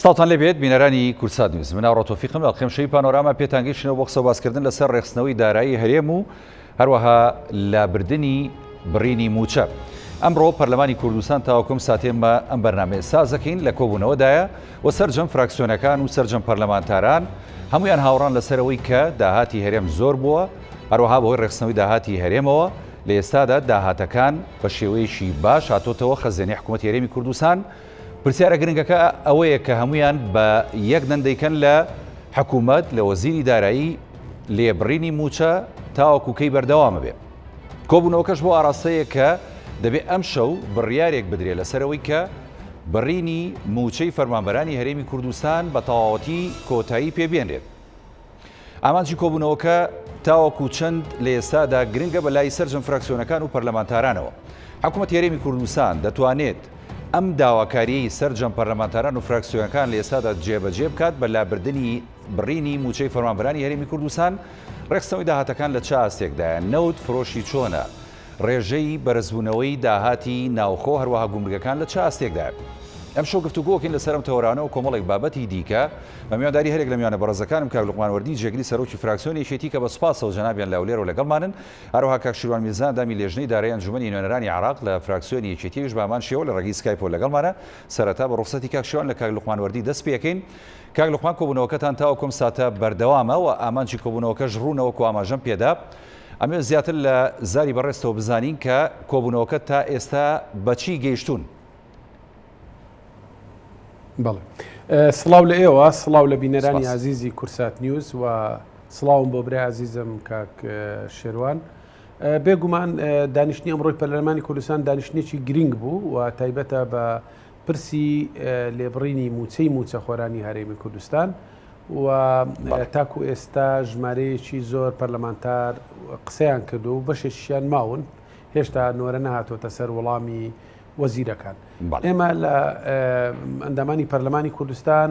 سڵاوتان لێبێت بینەرانی کوردسات نیوز، من ئاڕۆ تۆفیقم لە ئەڵقەی شەوی پانۆراما پێتان گەیشتینەوە بۆ قسە و باسکردن لەسەر ڕێکخستنەوەی دارایی هەرێم و هەروەها لابردنی بڕینی مووچە. ئەمڕۆ پەرلەمانی کوردستان تاوەکو ئەم ساتەی ئێمە ئەم بەرنامەیە سازەکەین لە کۆبوونەوەدایە و سەرجەم فراکسیۆنەکان و سەرجەم پەرلەمانتاران هەمویان هاوڕان لەسەر ئەوەی کە داهاتی هەرێم زۆر بووە، هەروەها بەهۆی ڕێکخستنەوەی داهاتی هەرێمەوە لە ئێستادا داهاتەکان بە شێوەیەکی باش هاتۆتەوە خەزێنەی حکوومەتی هەرێمی کوردستان. پرسیارە گرنگەکە ئەوەیە کە هەموویان بە یەک دەنگ دەیکەن لە حکوومەت، لە وەزیری دارایی لێبڕینی مووچە تاوەکو کەی بەردەوامە بێ. کۆبوونەوەکەش بۆ ئاراستەیە کە دەبێ ئەمشەو بڕیارێک بدرێ لەسەر ئەوەی کە بڕینی مووچەی فەرمانبەرانی هەرێمی کوردستان بە تەواوەتی کۆتایی پێ بێنرێت. ئامانجی کۆبوونەوەکە تاوەکو چەند لە ئێستادا گرنگە بە لای سەرجەم فراکسیۆنەکان و پەرلەمانتارانەوە. حکومەتی هەرێمی کوردستان دەتوانێت ئەم داواکارییەی سەرجەم پەرلەمانتاران و فراکسیۆنەکان لە ئێستادا جێبەجێ بکات بە لابردنی بڕینی مووچەی فەرمانبەرانی هەرێمی کوردستان؟ ڕێکخستنەوەی داهاتەکان لە چ ئاستێکدایە؟ نەوت فرۆشی چۆنە؟ ڕێژەی بەرزبوونەوەی داهاتی ناوخۆ هەروەها گومرگەکان لە چ ئاستێکدایە؟ ئەمشەو گفتوگۆکەین لەسەر ئەم تەوەرانە و کۆمەڵێک بابەتی دیکە بە میوانداری هەرێک لە میوانە بەڕێزەکانم کاک لوقمان وەردی جێگری سەرۆکی فراکسیۆنی یەکێتی کە بە سوپاسەوە جەنابیان لە هەولێرەوە لەگەڵمانن، هەروەها کاک شیروان میرزا ئەندامی لێژنەی دارایی ئەنجومەنی نوێنەرانی عێراق لە فراکسیۆنی یەکێتی ئەویش بە هەمان شێوە لە ڕێگەی سکایپەوە لەگەڵمانە. سەرەتا بە ڕوخسەتی کاک شیروان لە کاک لوقمان وەردی دەست پێ ئەکەین. کاک لوقمان کۆبوونەوەکەتان تاوەکو ئەم ساتە بەردەوامە و ئامانجی کۆبوونەوەکەش ڕوونە وەکو ئاماژەم پێدا. ئەمەوێت زیاتر لە زاری بەڕێزتەوە بزانین کە کۆبوونەوەکە تا ئێستا بە چی گەیشتوون؟ بەڵێ سڵاو لە ئێوە، سڵاو لە بینەرانی ئازیزی کورسات نیوز و سڵاوم بۆ برای ئازیزم کاک شێروان. بێگومان دانیشتنی ئەمڕۆی پەرلەمانی کوردستان دانیشتنێکی گرنگ بوو و تایبەتە بە پرسی لێبڕینی مووچەی مووچەخۆرانی هەرێمی کوردستان و تاکو ئێستا ژمارەیەکی زۆر پەرلەمانتار قسەیان کردو و بەشێکیان ماون هێشتا نۆرە نەهاتۆتە سەر وەڵامی وەزیرەکان. ئێمە لە ئەندامانی پەرلەمانی کوردستان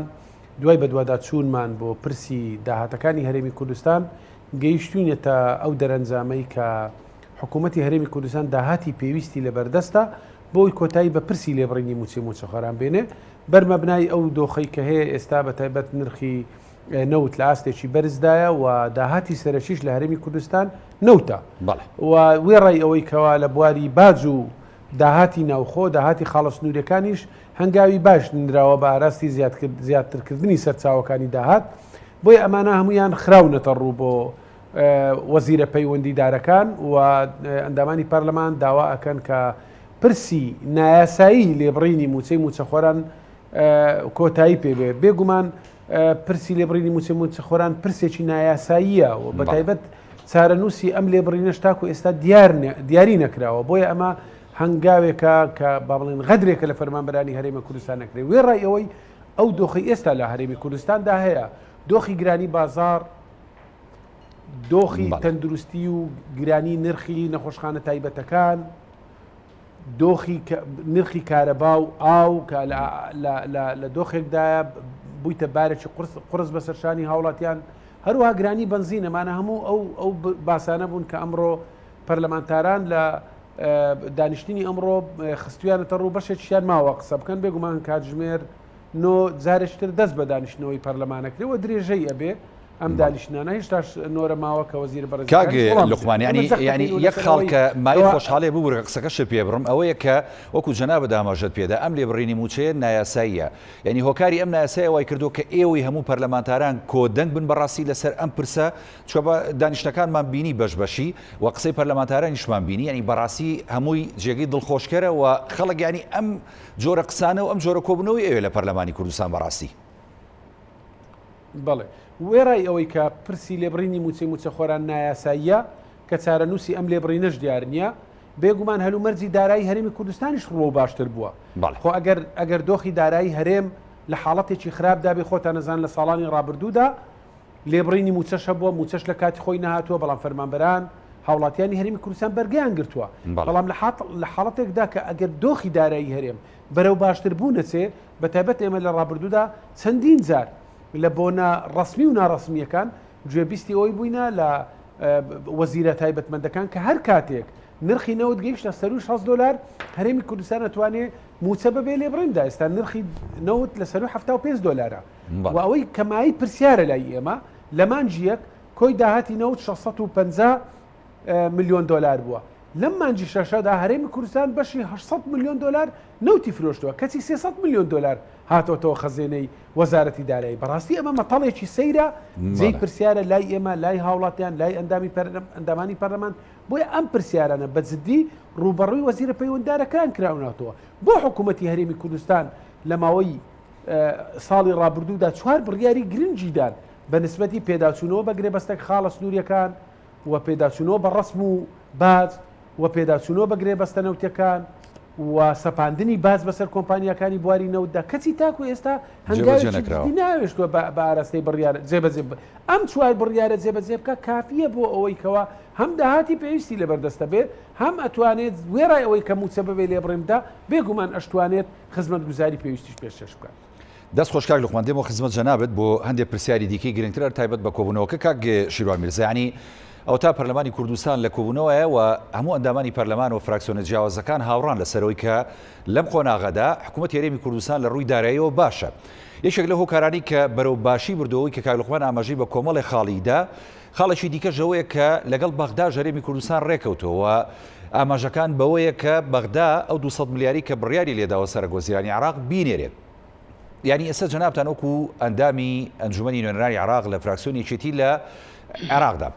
دوای بەدواداچوونمان بۆ پرسی داهاتەکانی هەرێمی کوردستان گەیشتوینەتە ئەو دەرەنجامەی کە حکوومەتی هەرێمی کوردستان داهاتی پێویستی لەبەردەستە بۆی کۆتایی بە پرسی لێبڕینی مووچەی مووچەخۆران بێنێ بەرمەبنای ئەو دۆخەی کە هەیە ئێستا بە تایبەت نرخی نەوت لە ئاستێکی بەرزدایە و داهاتی سەرەکیش لە هەرێمی کوردستان نەوتە و وێڕای ئەوەی کەوا لە بواری باج و داهاتی ناوخۆ، داهاتی خاڵە سنووریەکانیش هەنگاوی باش نراوە بە ئاراستی زیادترکردنی سەرچاوەکانی داهات، بۆیە ئەمانە هەموویان خراونەتە ڕوو بۆ وەزیرە پەیوەندیدارەکان و ئەندامانی پەرلەمان داوا ئەکەن کە پرسی نایاسایی لێبڕینی مووچەی مووچەخۆران کۆتایی پێ بێ. بێگومان پرسی لێبڕینی مووچەی مووچەخۆران پرسێکی نایاساییە و بەتایبەت چارەنووسی ئەم لێبڕینەش تاکو ئێستا دیار دیاری نەکراوە، بۆیە ئەمە هەنگاوێکە کە با بڵێن غەدرێکە لە فەرمانبەرانی هەرێمی کوردستان نەکرێت. وێڕای ئەوەی ئەو دۆخی ئێستا لە هەرێمی کوردستاندا هەیە، دۆخی گرانی بازاڕ، دۆخی تەندروستی و گرانی نرخی نەخۆشخانە تایبەتەکان، دۆخی نرخی کارەبا و ئاو کە لە دۆخێکدایە بوویتە بارێکی قورس بەسەر شانی هاوڵاتیان، هەروەها گرانی بەنزین، ئەمانە هەموو ئەو ئەو باسانە بوون کە ئەمڕۆ پەرلەمانتاران لە دانیشتنی ئەمڕۆ خستویانەتە ڕوو، بەشێکیان ماوە قسە بکەن، بێگومان کاتژمێر 9 جارێکتر دەست بە دانیشتنەوەی پەرلەمانەکرێ و درێژەی ئەبێ ئەم دانیشتنانە، هێشتاش نۆرە ماوە کە وەزیرە بەڕێزەکانیش کاک وەڵام لوقمان بدرێن. یعنی ئێمە جەخت یعنی دەکەینەوە یەک لەسەر خاڵ ئەوەی کە مایەی کەوا خۆشحاڵیە ببورە قسەکەشت پێ بڕم ئەوەیە کە وەکو جەنابت ئاماژەت پێدا ئەم لێبڕینی مووچەیە نایاساییە یعنی هۆکاری ئەم نایاسایە وای کردووە کە ئێوەی هەموو پەرلەمانتاران کۆدەنگ بن بەڕاستی لەسەر ئەم پرسە چونکە بە دانیشتنەکانمان بینی بەش بەشی و قسەی پەرلەمانتارانیشمان بینی یعنی بەڕاستی هەمووی جێگەی دڵخۆشکەرە و خەڵک یعنی ئەم جۆرە قسانە و ئەم جۆرە کۆبوونەوەی ئەوێ لە پەرلەمانی کوردستان بەڕاستی. بەڵێ. وێڕای ئەوەی کە پرسی لێبڕینی مووچەی مووچەخۆران نایاساییە، کە چارەنووسی ئەم لێبڕینەش دیار نییە، بێگومان هەلومەرجی دارایی هەرێمی کوردستانیش ڕووەو باشتر بووە. خۆ ئەگەر ئەگەر دۆخی دارایی هەرێم لە حاڵەتێکی خراپدا بێ، خۆتان ئەزانن لە ساڵانی ڕابردوودا لێبڕینی مووچەش هەبووە، مووچەش لە کاتی خۆی نەهاتووە، بەڵام فەرمانبەران، هاوڵاتیانی هەرێمی کوردستان بەرگەیان گرتووە. بەڵام لە حاڵەتێکدا کە ئەگەر دۆخی دارایی هەرێم بەرەو باشتر بوون ئەچێ، بەتایبەت ئێمە لە ڕابردوودا چەندین جار لە بۆنە ڕەسمی و ناڕەسمییەکان گوێبیستی ئەوەی بووینە لە وەزیرە تایبەتمەندەکان کە هەر کاتێک نرخی نەوت گەیشتە سەروی 60 دۆلار هەرێمی کوردستان ئەتوانێ موچە بەبێ لێبڕیندا ئێستا نرخی نەوت لە سەروی 75 دۆلارە و ئەوەی کەمایی پرسیارە لای ئێمە لە مانگی یەک کۆی داهاتی نەوت 650 ملیۆن دۆلار بووە لەم مانگی شەشەدا هەرێمی کوردستان بەشی 800 ملیۆن دۆلار نەوتی فرۆشتووە کەچی 300 ملیۆن دۆلار هاتۆتەوە خەزێنەی وەزارەتی دارایی بەڕاستی ئەمە مەتەڵێکی سەیرە جێی پرسیارە لای ئێمە لای هاوڵاتیان لای ئەندامی ئەندامانی پەرلەمان بۆیە ئەم پرسیارانە بە جدی ڕووبەڕووی وەزیرە پەیوەنددارەکان کراونەتەوە بۆ حکوومەتی هەرێمی کوردستان لە ماوەی ساڵی ڕابردوودا چوار بڕیاری گرنگی دان بە نسبەتی پێداچوونەوە بە گرێبەستەک خاڵە سنووریەکان و پێداچوونەوە بە ڕەسم و باج و پێداچوونەوە بە گرێبەستە نەوتیەکان و سەپاندنی باج بەسەر کۆمپانیاکانی بواری نەوتدا، کەچی تاکو ئێستا هەنگاوێکی جدی ناوێشتووە بە ئاراستەی بڕیار جێبەجێ ئەم چوار بڕیارە جێبەجێ بکە کافیە بۆ ئەوەی کەوا هەم داهاتی پێویستی لەبەردەستە بێت هەم ئەتوانێت وێڕای ئەوەی کە مووچە بەبێ لێبڕین بدا بێگومان ئەشتوانێت خزمەتگوزاری پێویستیش پێشکەش بکات. دەست خۆش کاک لوقمان دێمەوە خزمەت جەنابت بۆ هەندێک پرسیاری دیکەی گرنگتر هەر تایبەت بە کۆبوونەوەکە کاک شیروان میرزا یانی ئەوەتا پەرلەمانی کوردستان لە کۆبوونەوەیە و هەموو ئەندامانی پەرلەمان و فراکسیۆنە جیاوازەکان هاوڕان لەسەرەوەی کە لەم قۆناغەدا حکوومەت هەرێمی کوردستان لە ڕووی داراییەوە باشە یەکێک لە هۆکارانی کە بەرەو باشی بردەوەی کە کاک لوقمان ئاماژەی بە کۆمەڵێ خاڵی دا خاڵێکی دیکەش ئەوەیە کە لەگەڵ بەغداش هەرێمی کوردستان ڕێکەوتەوە ئاماژەکان بەوەیە کە بەغدا ئەو 200 ملیاری کە بڕیاری لێداوە سەرەک وەزیرانی عێراق بینێرێت. یانی ئێستا جەنابتان وەکو ئەندامی ئەنجومەنی نوێنەرانی عێراق لە فراکسیۆنی یەکێتی لە عێراقدا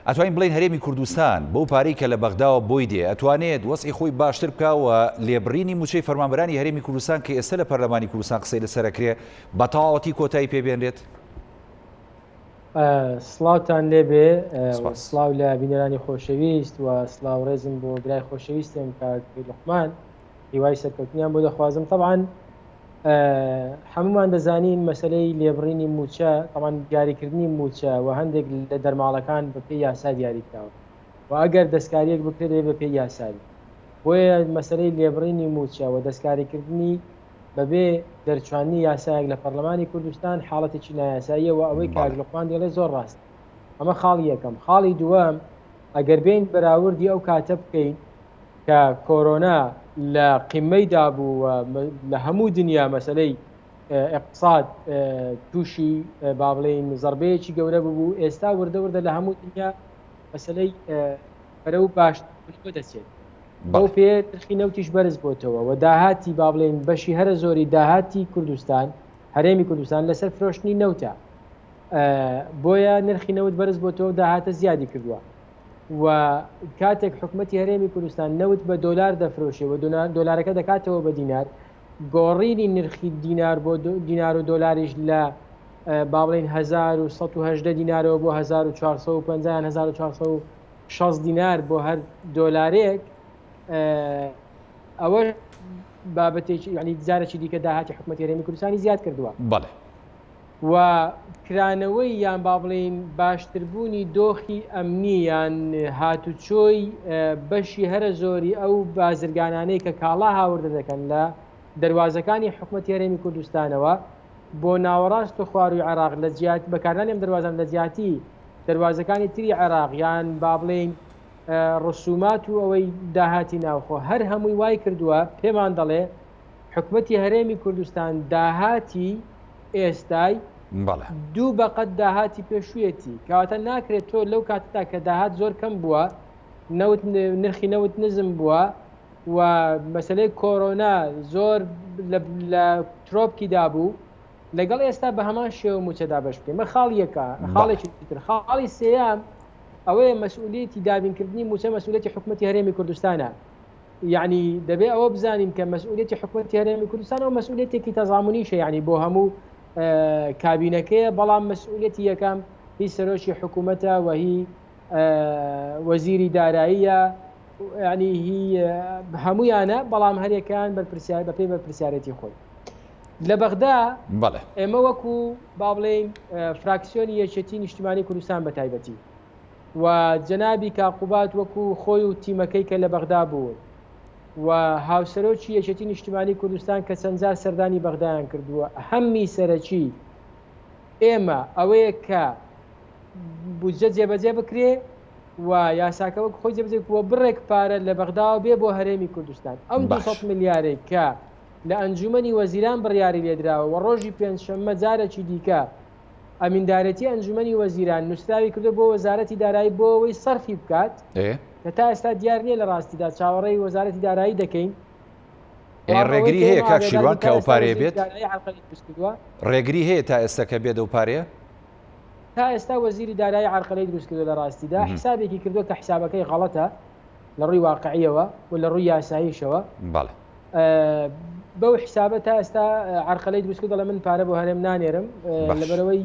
ئەتوانین بڵێین هەرێمی کوردستان بەو پارەی کە لە بەغداوە بۆی دێ ئەتوانێت وەزعی خۆی باشتر بکا و لێبڕینی مووچەی فەرمانبەرانی هەرێمی کوردستان کە ئێستا لە پەرلەمانی کوردستان قسەی لەسەر ئەکرێ بە تەواوەتی کۆتایی پێ بێنرێت؟ سڵاوتان لێبێ سڵاو لە بینەرانی خۆشەویست و سڵاو ڕێزم بۆ برای خۆشەویستم کاک لوقمان هیوای سەرکەوتنیان بۆ دەخوازم تەبعەن هەمومان دەزانین مەسلەی لێبڕینی موچە تەبعەن دیاریکردنی موچە و هەندێک لە دەرماڵەکان بە پێی یاسا دیاریکراوە و ئەگەر دەستکاریەک بکرێت دەبێت بە پێی یاساوی بۆیە مەسلەی لێبڕینی موچە و دەستکاریکردنی بەبێ دەرچوانی یاسایەک لە پەرلەمانی کوردستان حاڵەتێکی نایاساییە و ئەوەی کاک لوقمان دەڵێ زۆر ڕاست ئەمە خاڵی یەکەم خاڵی دووەم ئەگەر بێین بەراوردی ئەو کاتە بکەین کە کۆرۆنا لە قیممەی دابوو و لە هەموو دنیا مەسەلەی ئیقتساد تووشی با بڵێین زەربەیەکی گەورە ببوو، ئێستا وردە وردە لە هەموو دنیا مەسەلەی بەرەو باشتربوونەوە دەچێت. بەو پێیە نرخی نەوتیش بەرز بۆتەوە و داهاتی با بڵێین بەشی هەرە زۆری داهاتی کوردستان، هەرێمی کوردستان لەسەر فرۆشتنی نەوتە. بۆیە نرخی نەوت بەرز بۆتەوە و داهاتە زیادی کردووە. و کاتێک حکومەتی هەرێمی کوردستان نەوت بە دۆلار دەفرۆشێ و دۆلارەکە دەکاتەوە بە دینار، گۆڕینی نرخی دینار بۆ دینار و دۆلاریش لە با بڵێین 1118 دینارەوە بۆ 1450 یان 1460 دینار بۆ هەر دۆلارێک ئەوە بابەتێکی یعنی جارێکی دیکە داهاتی حکومەتی هەرێمی کوردستانی زیاد کردووە. بەڵێ. و کرانەوەی یان با بڵێین باشتربوونی دۆخی ئەمنی یان هاتوچۆی بەشی هەرە زۆری ئەو بازرگانانەی کە کاڵا هاوردە دەکەن لە دەروازەکانی حکومەتی هەرێمی کوردستانەوە بۆ ناوەڕاست و خوارووی عێراق لە جیات بەکارهێنانی ئەم دەروازانە لە جیاتی دەروازەکانی تری عێراق یان با بڵێین ڕسومات و ئەوەی داهاتی ناوخۆ هەر هەمووی وای کردووە پێمان دەڵێ حکومەتی هەرێمی کوردستان داهاتی ئێستای بەڵێ. دوو بەقەد داهاتی پێشوویەتی، کەواتە ناکرێت تۆ لەو کاتەدا کە داهات زۆر کەم بووە، نەوت نرخی نەوت نزم بووە و مەسەلەی کۆرۆنا زۆر لە ترۆپکیدا بوو، لەگەڵ ئێستا بە هەمان شێوە مووچە دابەش بکەی. ئەمە خاڵی یەکە. خاڵێکی تر، خاڵی سێیەم ئەوەیە مەسئولیەتی دابینکردنی مووچە مەسئولیەتی حکومەتی هەرێمی کوردستانە. یەعنی دەبێ ئەوە بزانین کە مەسئولیەتی حکومەتی هەرێمی کوردستان ئەو مەسئولیەتێکی تەزامونیشە یعنی بۆ هەموو کابینەکەیە بەڵام مەسئولیەتی یەکەم هی سەرۆکی حکوومەتە و هی وەزیری داراییە ینی هی هەمویانە بەڵام هەرێکیان بەرپرسیار بەپێی بەرپرسیارەتی خۆی لە بەغدا ئێمە وەکو با بڵێین فراکسیۆنی یەکێتی نیشتیمانی کوردستان بە تایبەتی و جەنابی کاک قوباد وەکو خۆی و تیمەکەی کە لە بەغدا بوون و هاوسەرۆکی یەکێتی نیشتیمانی کوردستان کە چەندجار سەردانی بەغدایان کردووە هەمی سەرەکی ئێمە ئەوەیە کە بودجە جێبەجێ بکرێ. و یاساکە وەک خۆی جێبەجێ بووە بڕێک پارە لە بەغداوە بێ بۆ هەرێمی کوردستان ئەم 200 ملیارەی کە لە ئەنجومەنی وەزیران بڕیاری لێدراوە و ڕۆژی پێنجشەممە جارێکی دیکە ئەمیندارێتی ئەنجومەنی وەزیران نووسراوی کردو بۆ وەزارەتی دارایی بۆ ئەوەی سەرفی بکات کە تا ئێستا دیار نییە لە ڕاستیدا چاوەڕێی وەزارەتی دارایی دەکەین. یانی ڕێگری هەیە کاک شیروان کە ئەو پارەیە بێت؟ ڕێگری هەیە تا ئێستا کە بێت ئەو پارەیە؟ تا ئێستا وەزیری دارایی عەرقەلەی دروست کردوە لە ڕاستیدا حسابێکی کردوە کە حسابەکەی غەڵەتە لە ڕووی واقعیەوە و لە ڕووی یاساییشەوە بەڵێ بەو حسابە تا ئێستا عەرقەلەی دروست کرد دەڵێ من پارە بۆ هەرێم نانێرم لەبەرەوەی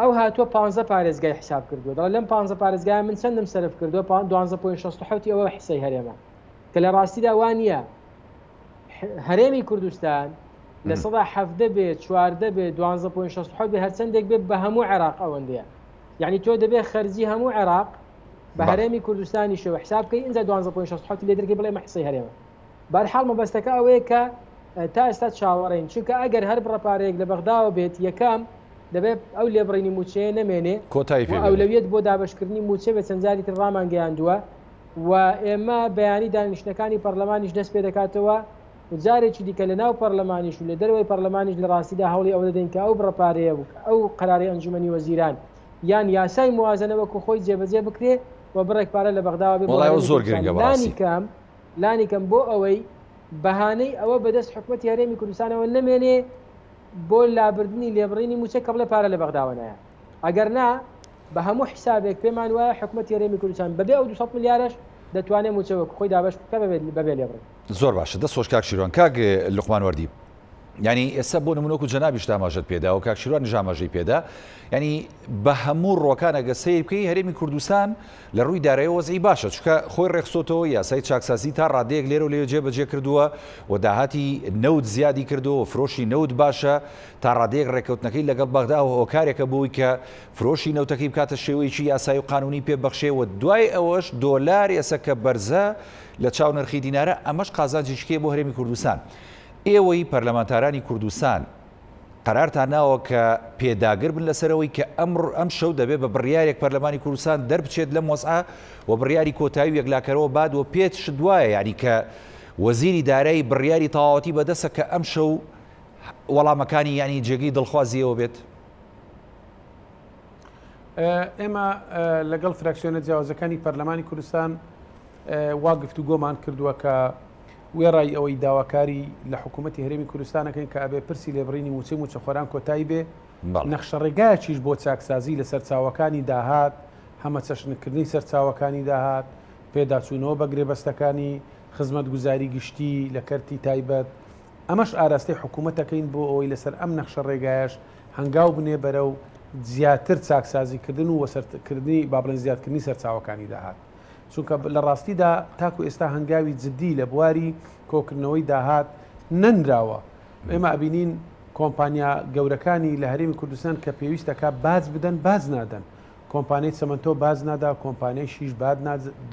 ئەو هاتووە پ پارێزگای حساب کردووە دەڵێ لەم پ پارێزگای من چەندم سەرف کردووە 12.67 ئەوە حسەی هەرێمە کە لە ڕاستیدا وا نییە هەرێمی کوردستان 17% بێ 14 بێ 12.67 بێ هەرچەندێک بێ بە هەموو عێراق ئەوەندەیە یعنی تۆ دەبێ خەرجی هەموو عێراق بە هەرێمی کوردستانیشەوە حساب بکەی ئینجا 12.67 لێ دەرکەی بڵێ مە حسەی هەرێمە بەرحاڵ مەبەستەکە ئەوەیە کە تا ئێستا چاوەڕێین چونکە ئەگەر هەر بڕە پارەیەک لە بەغداوە بێت یەکەم دەبێت ئەو لێبڕینی مووچەیە نەمێنێ کۆتایی پێ ئەولەویەت بۆ دابەشکردنی مووچە بێت چەند جاری تر ڕامانگەیاندووە و ئێمە بەیانی دانیشتنەکانی پەرلەمانیش دەست پێ دەکاتەوە و جارێکی دیکە لە ناو پەرلەمانیش و لە دەرەوەی پەرلەمانیش لە ڕاستیدا هەوڵی ئەوە دەدەین کە ئەو بڕە پارەیە و ئەو قەرارەی ئەنجومەنی وەزیران یان یاسای موازنە وەکو خۆی جێبەجێ بکرێ و بڕێک پارە لە بەغداوە بێ بۆ وەڵای ئەوە هەرێمی زۆر کوردستان گرنگە بەڕاستی. لانی کەم لانی کەم بۆ ئەوەی بەهانەی ئەوە بەدەست حکومەتی هەرێمی کوردستانەوە نەمێنێ بۆ لابردنی لێبڕینی مووچە کە بڵێ پارە لە بەغداوە نایە ئەگەر نا بە هەموو حیسابێک پێمان وایە حکومەتی هەرێمی کوردستان بەبێ ئەو 200 ملیارەش دەتوانێت مووچە وەکو خۆی دابەش بکات بەبێ لێبڕین. زۆر باشە دەست خۆش کاک شیروان. کاک لوقمان وەردی یانی ئێستا بۆ نمونە وەکو جەنابیشت ئاماژەت پێدا و کاک شیروانیش ئاماژەی پێدا یانی بە هەموو ڕۆکان ئەگە سەیر بکەی هەرێمی کوردستان لە ڕووی دارایی وەزعی باشە چونکە خۆی ڕێکخستۆتەوە یاسای چاکسازی تا ڕادەیەک لێرە و لەوێ جێبەجێ کردووە و داهاتی نەوت زیادی کردووە و فرۆشی نەوت باشە تا ڕادەیەک ڕێککەوتنەکەی لەگەڵ بەغدا هۆکارێکە بۆی کە فرۆشی نەوتەکەی بکاتە شێوەیەکی یاسایی و قانونی پێ بەخشێ و دوای ئەوەش دۆلار ئێستا کە بەرزە لە چاو نرخی دینارە ئەمەش قازانجێکی کێ بۆ هەرێمی کوردستان ئێوەی پەرلەمانتارانی کوردستان قەرارتان ناوە کە پێداگر بن لەسەر ئەوەی کە ئەم شەو دەبێت بە بڕیارێک پەرلەمانی کوردستان دەربچێت لەم وەزعە و بڕیاری کۆتایی و یەکلاکەرەوە بات و پێت شت وایە یعنی کە وەزیری دارایی بڕیاری تەواوەتی بەدەستە کە ئەم شەو وەڵامەکانی یعنی جێگەی دڵخوازی ئێوە بێت؟ ئێمە لەگەڵ فراکسیۆنە جیاوازەکانی پەرلەمانی کوردستان وا گفتوگۆمان کردووە کە وێڕای ئەوەی داواکاری لە حکوومەتی هەرێمی کوردستان ئەکەین کە ئەبێ پرسی لێبڕینی مووچەی مووچەخۆران کۆتایی بێ، نەخشەڕێگایەکیش بۆ چاکسازی لە سەرچاوەکانی داهات، هەمەچەشنکردنی سەرچاوەکانی داهات، پێداچوونەوە بە گرێبەستەکانی خزمەتگوزاری گشتی لە کەرتی تایبەت، ئەمەش ئاراستەی حکوومەت ئەکەین بۆ ئەوەی لەسەر ئەم نەخشەڕێگایەش هەنگاو بنێ بەرەو زیاتر چاکسازیکردن و وەسەرکردنی با بڵێین زیادکردنی سەرچاوەکانی داهات. چونکە لە ڕاستیدا تاکو ئێستا هەنگاوی جدی لە بواری کۆکردنەوەی داهات نەنراوە. ئێمە ئەبینین کۆمپانیا گەورەکانی لە هەرێمی کوردستان کە پێویستەکە باج بدەن باج نادەن. کۆمپانیای چەمەنتۆ باج نادا، کۆمپانیای شیش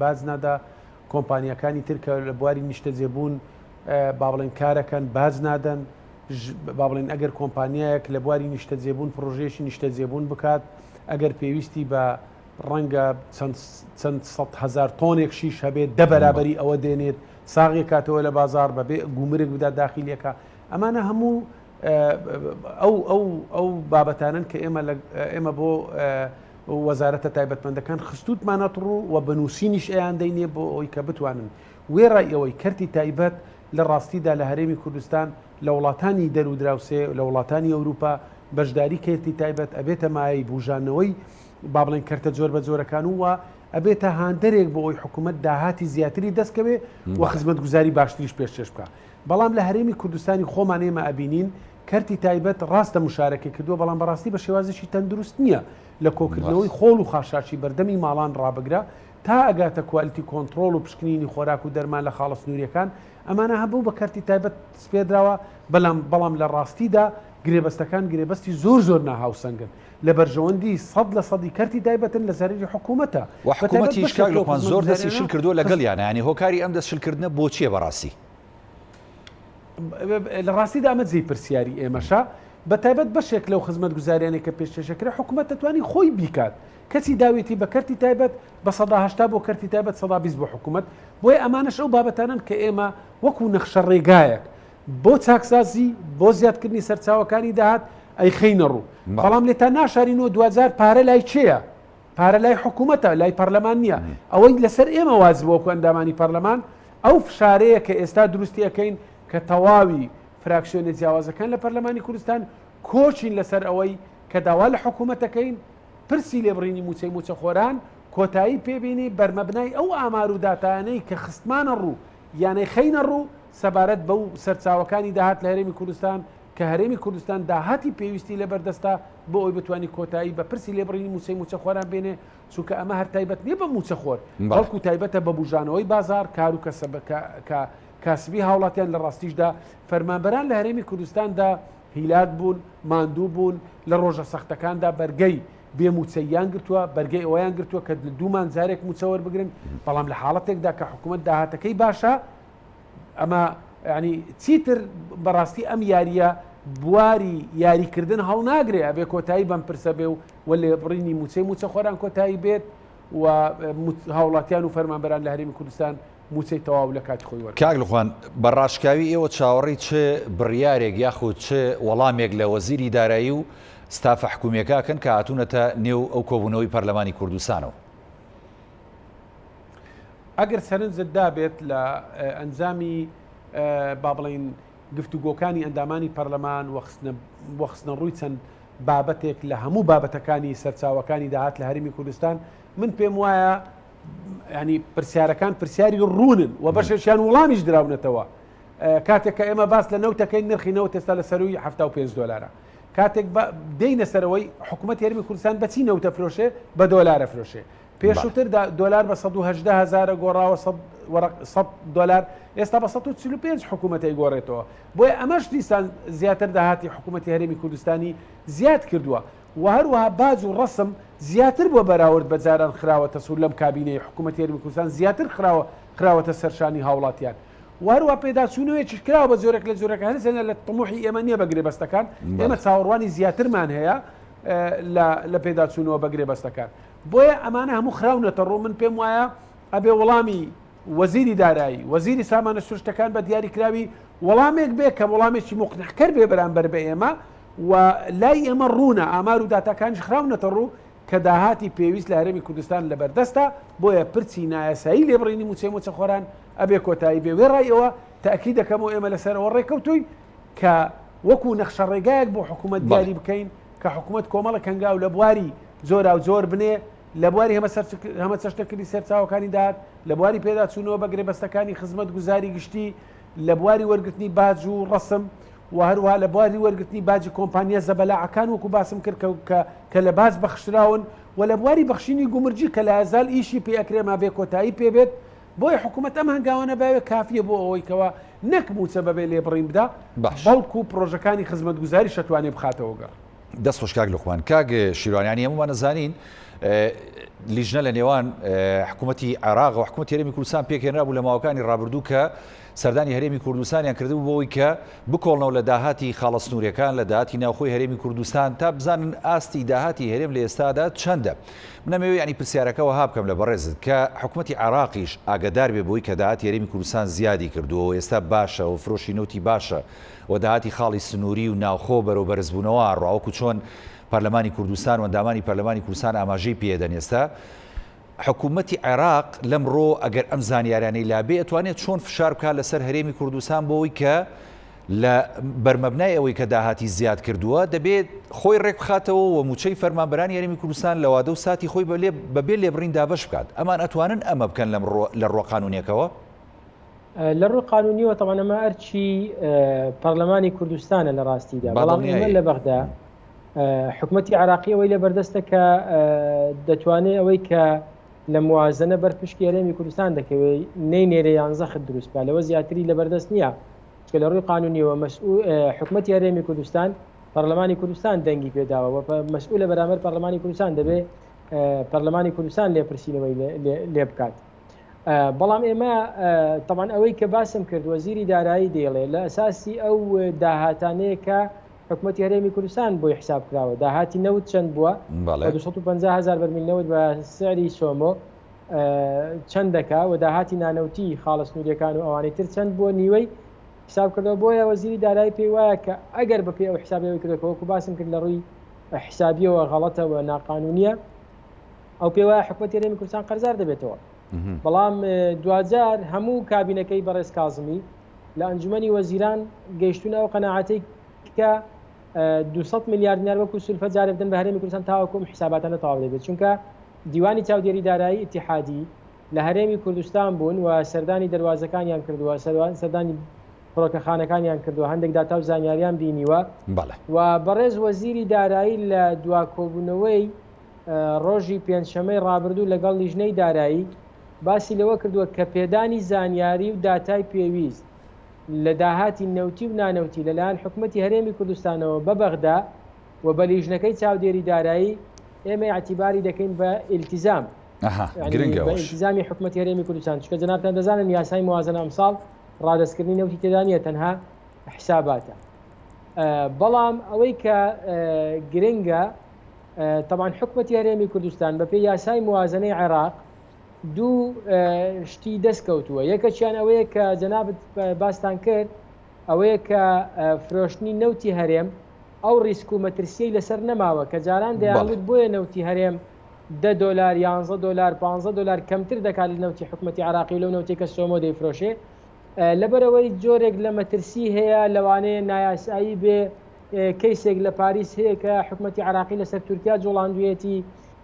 باج نادا، کۆمپانیاکانی تر کە لە بواری نیشتەجێبوون با بڵێن کارەکەن باج نادەن. با بڵێن ئەگەر کۆمپانیایەک لە بواری نیشتەجێبوون پرۆژەیەکی نیشتەجێبوون بکات ئەگەر پێویستی بە ڕەنگە چەند سەدهەزار تۆنێک شیش هەبێت دە بەرابەری ئەوە دێنێت ساغی کاتەوە لە بازار بەبێ گومرگ بدات داخیلەکە ئەمانە هەموو ئەو ئەو ئەو بابەتانن کە ئێمە ئێمە بۆ وەزارەتە تایبەتمەندەکان خستوتمانەت ڕوو و بەنووسینیش ئەیان دەینێ بۆ ئەوەی کە بتوانن وێڕای ئەوەی کەرتی تایبەت لە ڕاستیدا لە هەرێمی کوردستان لە وڵاتانی دەر و دراوسێ لە وڵاتانی ئەوروپا بەشداری کەرتی تایبەت ئەبێتە مایەی بوژانەوەی با بڵێن کەرتە جۆربەجۆرەکان و ئەبێتە هاندەرێک بۆ ئەوەی حکوومەت داهاتی زیاتری دەستکەوێ و خزمەتگوزاری باشتریش پێشکێش بکا. بەڵام لە هەرێمی کوردستانی خۆمان ئێمە ئەبینین کەرتی تایبەت ڕاستە مشارەکەی کردووە بەڵام بەڕاستی بە شێوازێکی تەندروست نییە لە کۆکردنەوەی خۆڵ و خاشاکی بەردەمی ماڵان ڕابگرە تا ئەگاتە quality control و پشکنینی خۆراک و دەرمان لە خاڵە سنووریەکان ئەمانە هەبوو بە کەرتی تایبەت سپێردراوە بەڵام بەڵام لە ڕاستیدا گرێبەستەکان گرێبەستی زۆر زۆر ناهاوسەنگن لە بەرژەوەندی سەد لە سەدی کەرتی تایبەتن لە زەرەری حکوومەتە. وە حکوومەتیش کاک لوقمان زۆر دەستی شل کردووە لەگەڵیانە یانی هۆکاری ئەم دەست شل کردنە بۆ چیە بەڕاستی؟ لە ڕاستیدا ئەمە جێی پرسیاری ئێمەشە. بە تایبەت بەشێک لەو خزمەتگوزاریانەی کە پێشکێشەکرێ حکومەت دەتوانی خۆی بیکات کەچی داوێتی بە کەرتی تایبەت بە 80 بۆ کەرتی تایبەت 20 بۆ حکومەت بۆیە ئەمانەش ئەو بابەتانەن کە ئێمە وەکو نەخشە ڕێگایەک بۆ چاکسازی بۆ زیادکردنی سەرچاوەکانی داهات ئەیخەینە ڕوو بەڵام لێتان ناشارینەوە دواجار پارە لای کێیە؟ پارە لای حکوومەتە لای پەرلەمان نییە ئەوەی لەسەر ئێمە واجبە وەکو ئەندامانی پەرلەمان ئەو فشارەیە کە ئێستا دروستی ئەەکەین کە تەواوی فراکسیۆنە جیاوازەکان لە پەرلەمانی کوردستان کۆچین لەسەر ئەوەی کە داوا لە حکوومەتەکەین پرسی لێبڕینی مووچەی مووچەخۆران کۆتایی پێبینی بەرمەبنای ئەو ئامار و داتایانەی کە خستمانە ڕوو یانەی خەینە ڕوو سەبارەت بەو سەرچاوەکانی داهات لە هەرێمی کوردستان کە هەرێمی کوردستان داهاتی پێویستی لەبەردەستە بۆ ئەوەی بتوانێت کۆتایی بە پرسی لێبڕینی مووچەی مووچەخۆران بێنێ، چونکە ئەمە هەر تایبەت نییە بە مووچەخۆر، بەڵکو تایبەتە بە بوژانەوەی بازاڕ، کار و کاسبی هاوڵاتیان، لە ڕاستیشدا فەرمانبەران لە هەرێمی کوردستاندا هیلاک بوون، ماندوو بوون، لە ڕۆژە سەختەکاندا بەرگەی بێ مووچەییان گرتووە، بەرگەی ئەوەیان گرتووە کە لە دوو مانگ جارێک مووچە وەربگرن، بەڵام لە حاڵەتێکدا کە حکوومەت داهاتەکەی باشە، ئەمە ینی چیتر بەڕاستی ئەم یاریە بواری یاریکردن هەڵناگرێ ئەبێ کۆتایی بەم پرسە بێ و و لێبڕینی موچەی موچە خۆران کۆتایی بێت و هاوڵاتیان و فەرمانبەران لە هەرێمی کوردستان موچەی تەواو لە کاتی خۆی وەرگرن. کاک لوقمان، بە ڕاشکاوی ئێوە چاوەڕێی چ بڕیارێک یاخود چ وەڵامێک لە وەزیری دارایی و ستافە حکومییەکە ئەکەن کە هاتوونەتە نێو ئەو کۆبوونەوەی پەرلەمانی کوردستانەوە؟ ئەگەر سەرنجت دابێت لە ئەنجامی با بڵین گفتوگۆکانی ئەندامانی پەرلەمان وەخستنە ڕووی چەند بابەتێک لە هەموو بابەتەکانی سەرچاوەکانی داهات لە هەرمی کوردستان من پێم وایە ینی پرسیارەکان پرسیاری ڕوونن و بەشێکیان وڵامیش دراونەتەوە کاتێک کە ئێمە باس لە نەوتەکەی نرخی نەوت ئێستا لە سەروی 75 دلارە کاتێک دێینە سەرەوەی حکوومەت هەرمی کوردستان بەچی نەوتە فرۆشێ بە دۆلارە فرۆشێ پێشووتر دۆلار بە 118 هەزارە گۆڕاوە 100 دۆلار ئێستا بە 145 حکوومەت ئەیگۆڕێتەوە بۆیە ئەمەش دیسان زیاتر داهاتی حکوومەتی هەرێمی کوردستانی زیاد کردووە و هەروەها باج و ڕەسم زیاتر بۆ بەراورد بە جاران خراوەتە سوور لەم کابینەی حکوومەتی هەرێمی کوردستان زیاتر خراوە خراوەتە سەرشانی هاوڵاتیان و هەروە پێداچوونەوەیەکیش کراوە بە جۆرێک لە جۆرەکان هەرچەندە لە تموحی ئێمە نییە بە گرێبەستەکان ئێمە چاوەڕوانی زیاترمان هەیە لە پێداچوونەوە بە گرێبەستەکان بۆیە ئەمانە هەموو خراونەتە ڕوو، من پێم وایە ئەبێ وەڵامی وەزیری دارایی، وەزیری سامانە سروشتەکان بە دیاریکراوی وەڵامێک بێ کە وەڵامێکی موقنعکەر بێ بەرامبەر بە ئێمە و لای ئێمە ڕوونە، ئامار و داتاکانیش خراونەتە ڕوو کە داهاتی پێویست لە هەرێمی کوردستان لەبەردەستە، بۆیە پرسی نایاسایی لێبڕینی مووچەی مووچەخۆران ئەبێ کۆتایی بێ، وێڕای ئەوە تەئکید دەکەمەوە ئێمە لەسەر ئەوە ڕێککەوتووین کە وەکو نەخشەڕێگایەک بۆ حکوومەت دیاری بکەین کە حکوومەت کۆمەڵێک هەنگاو لە بواری جۆراوجۆر بنێ لە بواری هەمەچەشنەکردنی سەرچاوەکانی داهات، لە بواری پێداچوونەوە بە گرێبەستەکانی خزمەتگوزاری گشتی، لە بواری وەرگرتنی باج و ڕەسم و هەروەها لە بواری وەرگرتنی باجی کۆمپانیا زەبەلاعەکان وەکو باسم کرد کە کە لە باج بەخشراون و لە بواری بەخشینی گومرگی کە لایەزال ئیشی پێ ئەکرێ ما بێ کۆتایی پێ بێت بۆیە حکوومەت ئەم هەنگاوانە باوێ کافیە بۆ ئەوەی کەوا نەک مووچە بەبێ لێبڕین بدا باش. بەڵکو پڕۆژەکانی خزمەتگوزاریش ئەتوانێ بخاتەوە گەڕ. دەست خۆش کاک لوقمان. کاک شیروان یانی هەموومان ئەزانین لیژنە لە نێوان حکوومەتی عێراق و حکوومەتی هەرێمی کوردستان پێکهێنرابوو لە ماوەکانی ڕابردوو کە سەردانی هەرێمی کوردستانیان کردبوو بۆ ئەوەی کە بکۆڵنەوە لە داهاتی خاڵە سنووریەکان لە داهاتی ناوخۆی هەرێمی کوردستان تا بزانن ئاستی داهاتی هەرێم لە ئێستادا چەندە من ئەمەوێ یانی پرسیارەکە وەها بکەم لە بەڕێزت کە حکوومەتی عێراقیش ئاگادار بێ بۆی کە داهاتی هەرێمی کوردستان زیادی کردووە و ئێستا باشە و فرۆشی نەوتی باشە و داهاتی خاڵی سنووری و ناوخۆ بەرەو بەرزبوونەوە ئەڕوا وەکو چۆن پەرلەمانی کوردستان و ئەندامانی پەرلەمانی کوردستان ئاماژەی پێدەن ئێستا حکوومەتی عێراق لەمڕۆ ئەگەر ئەم زانیارانەی لابێ ئەتوانێت چۆن فشار بکات لەسەر هەرێمی کوردستان بۆ ئەوەی کە لە بەرمەبنای ئەوەی کە داهاتی زیاد کردووە دەبێت خۆی ڕێک بخاتەوە و مووچەی فەرمانبەرانی هەرێمی کوردستان لە وادە و ساتی خۆی بەبێ لێبڕین دابەش بکات ئەمان ئەتوانن ئەمە بکەن لەم لە ڕووە قانوونیەکەوە؟ لە ڕووی قانونیەوە تەبعەن ئەمە ئەرکی پەرلەمانی کوردستانە لە ڕاستیدا بەڵام ئێمە لە بەغدا حکومەتی عراقی ئەوەی لە بەردەستە کە دەتوانێت ئەوەی کە لە موازنە بەر پشکی هەرێمی کوردستان دەکەوێت نەی نێرێ یان زەخت دروست بکات لەوە زیاتری لە بەردەست نییە چکە لە ڕووی قانونیەوە حکومەتی هەرێمی کوردستان پەرلەمانی کوردستان دەنگی پێداوە و مەسئولە بەرامبەر پەرلەمانی کوردستان دەبێ پەرلەمانی کوردستان لێپرسینەوەی لێ بکات. بەڵام ئێمە تەبعەن ئەوەی کە باسم کرد وەزیری دارایی دەیڵێ لە ئەساسی ئەو داهاتانەیە کە حکومەتی هەرێمی کوردستان بۆی حساب کراوە، داهاتی نەوت چەند بووە، بە 250 هەزار بەرمیل نەوت بە سعری سۆمۆ چەند دەکا و داهاتی نانەوتی خاڵە سنووریەکان و ئەوانەی تر چەند بووە نیوەی حساب کردەوە. بۆیە وەزیری دارایی پێی وایە کە ئەگەر بەپێی ئەو حسابەی کردەوە کە وەکو باسم کرد لە ڕووی حسابیەوە غەڵەتە و ناقانونیە، ئەو پێی وایە حکومەتی هەرێمی کوردستان قەرزار دەبێتەوە. بەڵام دواجار هەموو کابینەکەی بەڕێز کازمی لە ئەنجومەنی وەزیران گەیشتوونە ئەو قەناعەتەی کە 200 ملیار دینار وەکو سولفە جارێ بدەن بە هەرێمی کوردستان تاوەکو ئەم حیساباتانە تەواو دەبێت، چونکە دیوانی چاودێری دارایی ئیتیحادی لە هەرێمی کوردستان بوون و سەردانی دەروازەکانیان کردووە، سەردانی فڕۆکەخانەکانیان کردووە، هەندێک داتا و زانیاریان بینیوە و بەڕێز وەزیری دارایی لە دوا کۆبوونەوەی ڕۆژی پێنجشەمەی ڕابردوو لەگەڵ لیژنەی دارایی باسی لەوە کردووە کە پێدانی زانیاری و داتای پێویست لە داهاتی نەوتی و نانەوتی لەلایەن حکومەتی هەرێمی کوردستانەوە بە بەغدا و بە لیژنەکەی چاودێری دارایی ئێمە ئیعتیباری دەکەین بە ئیلتیزام گرنگە بە ئیلتیزامی حکومەتی هەرێمی کوردستان، چونکە جەنابتان دەزانن یاسای موازنە ئەمساڵ ڕادەستکردنی نەوتی تێدا نییە تەنها حساباتە. بەڵام ئەوەی کە گرنگە تەبعەن حکومەتی هەرێمی کوردستان بەپێی یاسای موازنەی عێراق دوو شتی دەست کەوتووە، یەکەکیان ئەوەیە کە جەنابت باستان کرد ئەوەیە کە فرۆشتنی نەوتی هەرێم ئەو ڕیسک و مەترسیەی لەسەر نەماوە کە جاران دەیانوت بۆیە نەوتی هەرێم دە دۆلار یانزە دۆلار پانزە دۆلار کەمتر دەکات لە نەوتی حکومەتی عێراقی و لەو نەوتێک کە سۆمۆ دەیفرۆشێ لەبەرئەوەی جۆرێک لە مەترسی هەیە لەوانەیە نایاسایی بێ کەیسێک لە پاریس هەیە کە حکومەتی عراقی لەسەر تورکیا جوڵاندویەتی،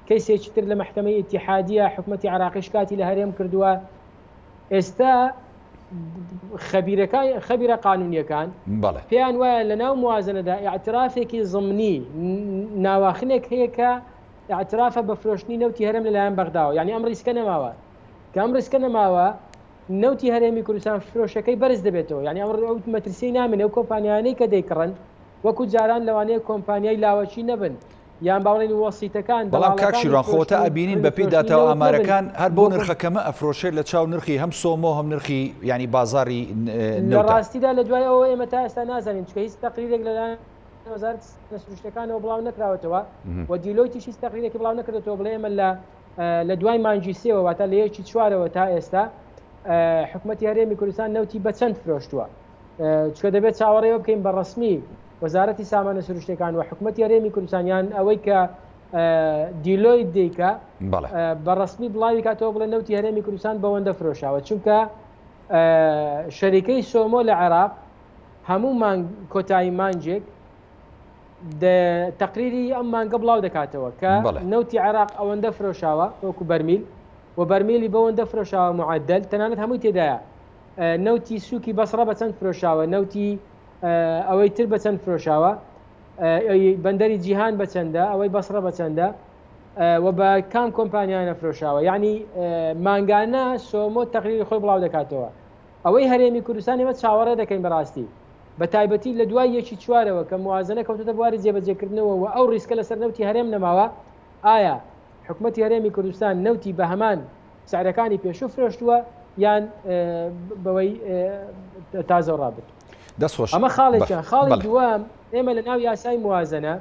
کەیسێکی تر لە مەحکەمەی ئیتیحادیە حکومەتی عراقی شکاتی لە هەرێم کردووە. ئێستا خەبیرەکان خەبیرە قانونیەکان پێیان وایە لە ناو موازنەدا ئیعترافێکی زمنی ناواخنێک هەیە کە ئیعترافە بە فرۆشتنی نەوتی هەرێم لەلایەن بەغداوە، یعنی ئەم ڕیسکە نەماوە. کە ئەم ڕیسکە نەماوە نەوتی هەرێمی کوردستان فرۆشەکەی بەرز دەبێتەوە، یانی ئەو ئەو مەترسیەی نامێنێ، ئەو کۆمپانیایانەی کە دەیکڕن وەکو جاران لەوانەیە کۆمپانیای لاوەکی نەبن یان با بڵێین وەسیتەکان بەڵام کاک دەڵاڵەکانی شیروان خۆ تا فرۆشتن و ئەبینین کڕین و بەپێی فرۆشتنی داتا و نەوت نەبن ئامارەکان هەر بۆ بەو نرخە کەمە ئەفرۆشێت لە چاو نرخی هەم سۆمۆ هەم نرخی یانی بازاڕی لە نەوتا. ڕاستیدا لە دوای ئەوەوە ئێمە تا ئێستا نازانین چونکە هیچ تەقریرێک لەلایەن وەزارەتی سامانە سروشتیەکانەوە بڵاو نەکراوەتەوە و دیلۆیتیش هیچ تەقریرێکی بڵاو نەکردۆتەوە بڵێ ئێمە لە لە دوای مانگی سێوە واتە لە یەکی چوارەوە تا ئێستا حکومەتی هەرێمی کوردستان نەوتی بە چەند فرۆشتووە؟ چونکە دەبێت چاوەڕێوە بکەین بە ڕەسمی وەزارەتی سامانە سروشتەکان و حکومەتی هەرێمی کوردستان یان ئەوەی کە دیلۆیت دیکە بە ڕەسمی بڵاوی کاتەوە بڵێ نەوتی هەرێمی کوردستان بەوەندە فرۆشاوە چونکە شەریکەی سۆمۆ لە عێراق هەموو مانگ کۆتایی مانگێک تەقریری ئەم مانگە بڵاو دەکاتەوە کە نەوتی عێراق ئەوەندە فرۆشاوە وەکو بەرمیل و بەرمیلی بەوەندە فرۆشاوە معدل تەنانەت هەمووی تێدایە نەوتی سوکی بەسڕە بە چەند فرۆشاوە نەوتی ئەوەی تر بە چەند فرۆشاوە بەندەری جیهان بە چەندە ئەوەی بەسڕە بە چەندە و بە کام کۆمپانیانە فرۆشاوە یعنی مانگانە سۆمۆ تەقریری خۆی بڵاو دەکاتەوە ئەوەی هەرێمی کوردستان ئێمە چاوەڕێ دەکەین بەڕاستی بە تایبەتی لە دوای یەکی چوارەوە کە موازنە کەوتۆتە بواری جێبەجێکردنەوە و ئەو ڕیسکە لەسەر نەوتی هەرێم نەماوە، ئایا حکومەتی هەرێمی کوردستان نەوتی بە هەمان سعرەکانی پێشوو فرۆشتووە یان بەوەی تازە ڕابرد؟ دەست خۆش. ئەمە خاڵێکیان. خاڵی دووەم، ئێمە لە ناو یاسای موازنە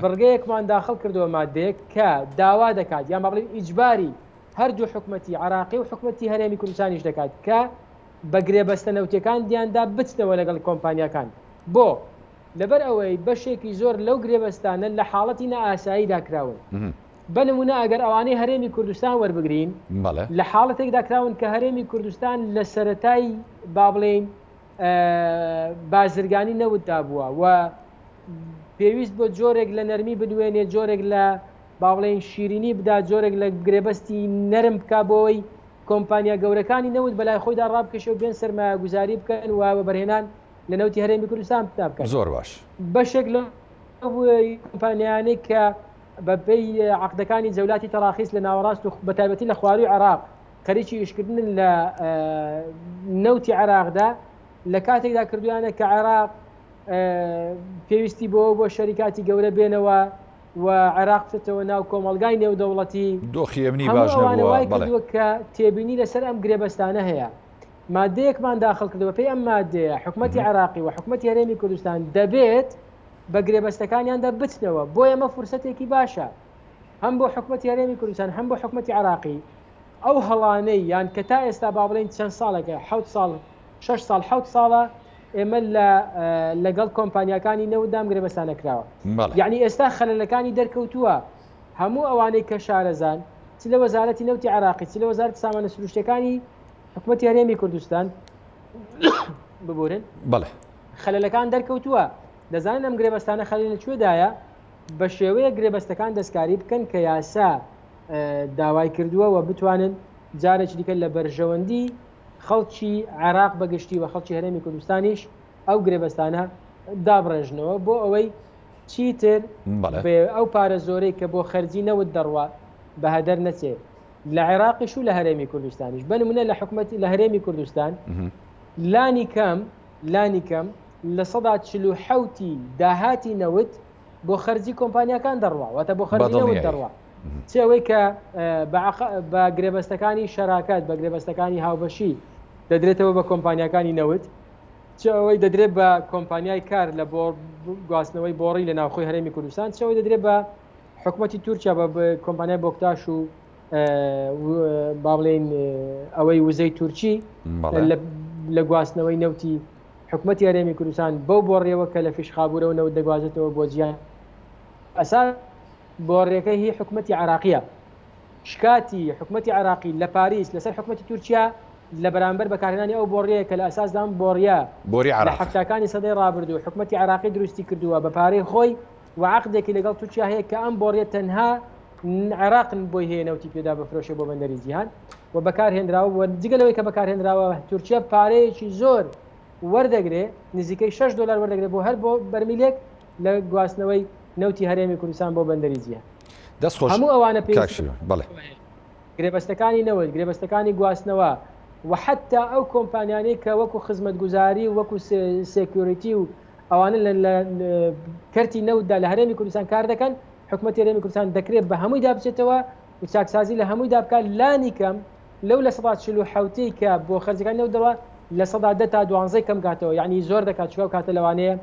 بڕگەیەکمان داخڵ کردووە مادەیەک کە داوا دەکات یان با بڵێین ئیجباری هەردوو حکومەتی عێراقی و حکومەتی هەرێمی کوردستانیش دەکات کە بە گرێبەستە نەوتیەکان دیاندا بچنەوە لەگەڵ کۆمپانیاکان. بۆ؟ لەبەر ئەوەی بەشێکی زۆر لەو گرێبەستانە لە حاڵەتی نائاساییدا کراون. بە نموونە ئەگەر ئەوانەی هەرێمی کوردستان وەربگرین، لە حاڵەتێکدا کراون کە هەرێمی کوردستان لە سەرەتای با بڵێین بازرگانی نەوتدا بووە و پێویست بۆ جۆرێک لە نەرمی بنوێنێ، جۆرێک لە با بڵێین شیرینی بدا، جۆرێک لە گرێبەستی نەرم بکا بۆ ئەوەی کۆمپانیا گەورەکانی نەوت بەلای خۆیدا ڕابکێشێ و بێن سەرمایەگوزاری بکەن و وەبەرهێنان لە نەوتی هەرێمی کوردستان بکەن. زۆر باش. بەشێک لەو کۆمپانیایانەی کە بە پێی عەقدەکانی جەولاتی تەراخیس لە ناوەڕاست و بەتایبەتی لە خوارووی عێراق خەریکی ئیشکردنن لە نەوتی عێراقدا لە کاتێکدا کردویانە کە عێراق پێویستی بەوە بۆ شەریکاتی گەورە بێنەوە و عێراق بچێتەوە ناو کۆمەڵگای نێودەوڵەتی، دۆخی ئەمنی هەموو باش ئەوانە نەبووە، وای بەڵێ. کردووە کە تێبینی لەسەر ئەم گرێبەستانە هەیە. ماددەیەکمان داخڵ کردووە، بەپێی ئەم ماددەیە حکومەتی عێراقی و حکومەتی هەرێمی کوردستان دەبێت بە گرێبەستەکانیاندا بچنەوە. بۆیە ئەمە فرسەتێکی باشە هەم بۆ حکومەتی هەرێمی کوردستان هەم بۆ حکومەتی عێراقی ئەو هەڵانەی یان کە تا ئێستا با بڵێین چەند ساڵێکە حەوت ساڵ شەش ساڵ حەوت ساڵە ئێمە لە لەگەڵ کۆمپانیاکانی نەوتدا ئەم گرێبەستانە کراوە. یعنی ئێستا خەلەلەکانی دەرکەوتووە هەموو ئەوانەی کە شارەزان چ لە وەزارەتی نەوتی عێراقی چ لە وەزارەتی سامانە سروشتیەکانی حکومەتی هەرێمی کوردستان ببورن بەڵێ خەلەلەکان دەرکەوتووە دەزانن ئەم گرێبەستانە خەلەل لە کوێدایە بە شێوەیەک گرێبەستەکان دەستکاری بکەن کە یاسا داوای کردووە و بتوانن جارێکی دیکە لە بەرژەوەندی خەڵکی عێراق بەگشتی و خەڵکی هەرێمی کوردستانیش ئەو گرێبەستانە دابڕێژنەوە بۆ ئەوەی چیتر ئەو پارە زۆرەی کە بۆ خەرجی نەوت دەڕوا بە هەدەر نەچێ لە عێراقیش و لە هەرێمی کوردستانیش بە نمونە لە حکومەتی لە هەرێمی کوردستان لانی کەم لانی کەم 47% داهاتی نەوت بۆ خەرجی کۆمپانیاکان دەڕوا واتە بۆ خەرجی نەوت دەڕوا چ ئەوەی کە بە گرێبەستەکانی شەراکەت بە گرێبەستەکانی هاوبەشی دەدرێتەوە بە کۆمپانیاکانی نەوت چ ئەوەی دەدرێت بە کۆمپانیای کار لە بۆ گواستنەوەی بۆڕی لە ناوخۆی هەرێمی کوردستان چ ئەوەی دەدرێت بە حکومەتی تورکیا بە کۆمپانیای بۆکتاش و با بڵێین ئەوەی وزەی تورکی لە گواستنەوەی نەوتی حکومەتی هەرێمی کوردستان بەو بۆڕیەوە کە لە فیشخابورەوە نەوت دەگوازێتەوە بۆ جیهان ئەساس بۆڕیەکە هی حکومەتی عراقیە شکاتی حکومەتی عراقی لە پاریس لەسەر حکومەتی تورکیا لە بەرامبەر بەکارهێنانی ئەو بۆڕیەیە کە لە ئەساسدا ئەم بۆڕیە بۆری لە عراقە. حەفتاکانی سەدەی ڕابردوو حکومەتی عراقی دروستی کردووە بە پارەی خۆی و عەقدێکی لەگەڵ تورکیا هەیە کە ئەم بۆڕیە تەنها عێراق بۆی هەیە نەوتی پێدا بفرۆشێ بۆ بەندەری جیهان و بەکارهێنراوە و جگە لەوەی کە بەکارهێنراوە تورکیا پارەیەکی زۆر وەردەگرێ نزیکەی 6 دلار وەردەگرێت بۆ هەر بۆ بەرمیلێک لە گواستنەوەی نەوتی هەرێمی کوردستان بۆ بەندەری جیهان. دەست خۆش هەموو ئەوانە کاک پێویستی شیروان بەڵێ. گرێبەستەکانی نەوت، گرێبەستەکانی گواستنەوە و حەتتا ئەو کۆمپانیانەی کە وەکو خزمەتگوزاری و وەکو security و ئەوانە لە لە کەرتی نەوتدا لە هەرێمی کوردستان کار دەکەن، حکومەتی هەرێمی کوردستان دەکرێت بە هەموویدا بچێتەوە و چاکسازی لە هەموویدا بکات، لانی کەم لەو 47% ی کە بۆ خەرجەکانی نەوت دەڕوا 10% تا 12 کەم کاتەوە، یەعنی زۆر دەکات چونکە ئەو کاتە لەوانەیە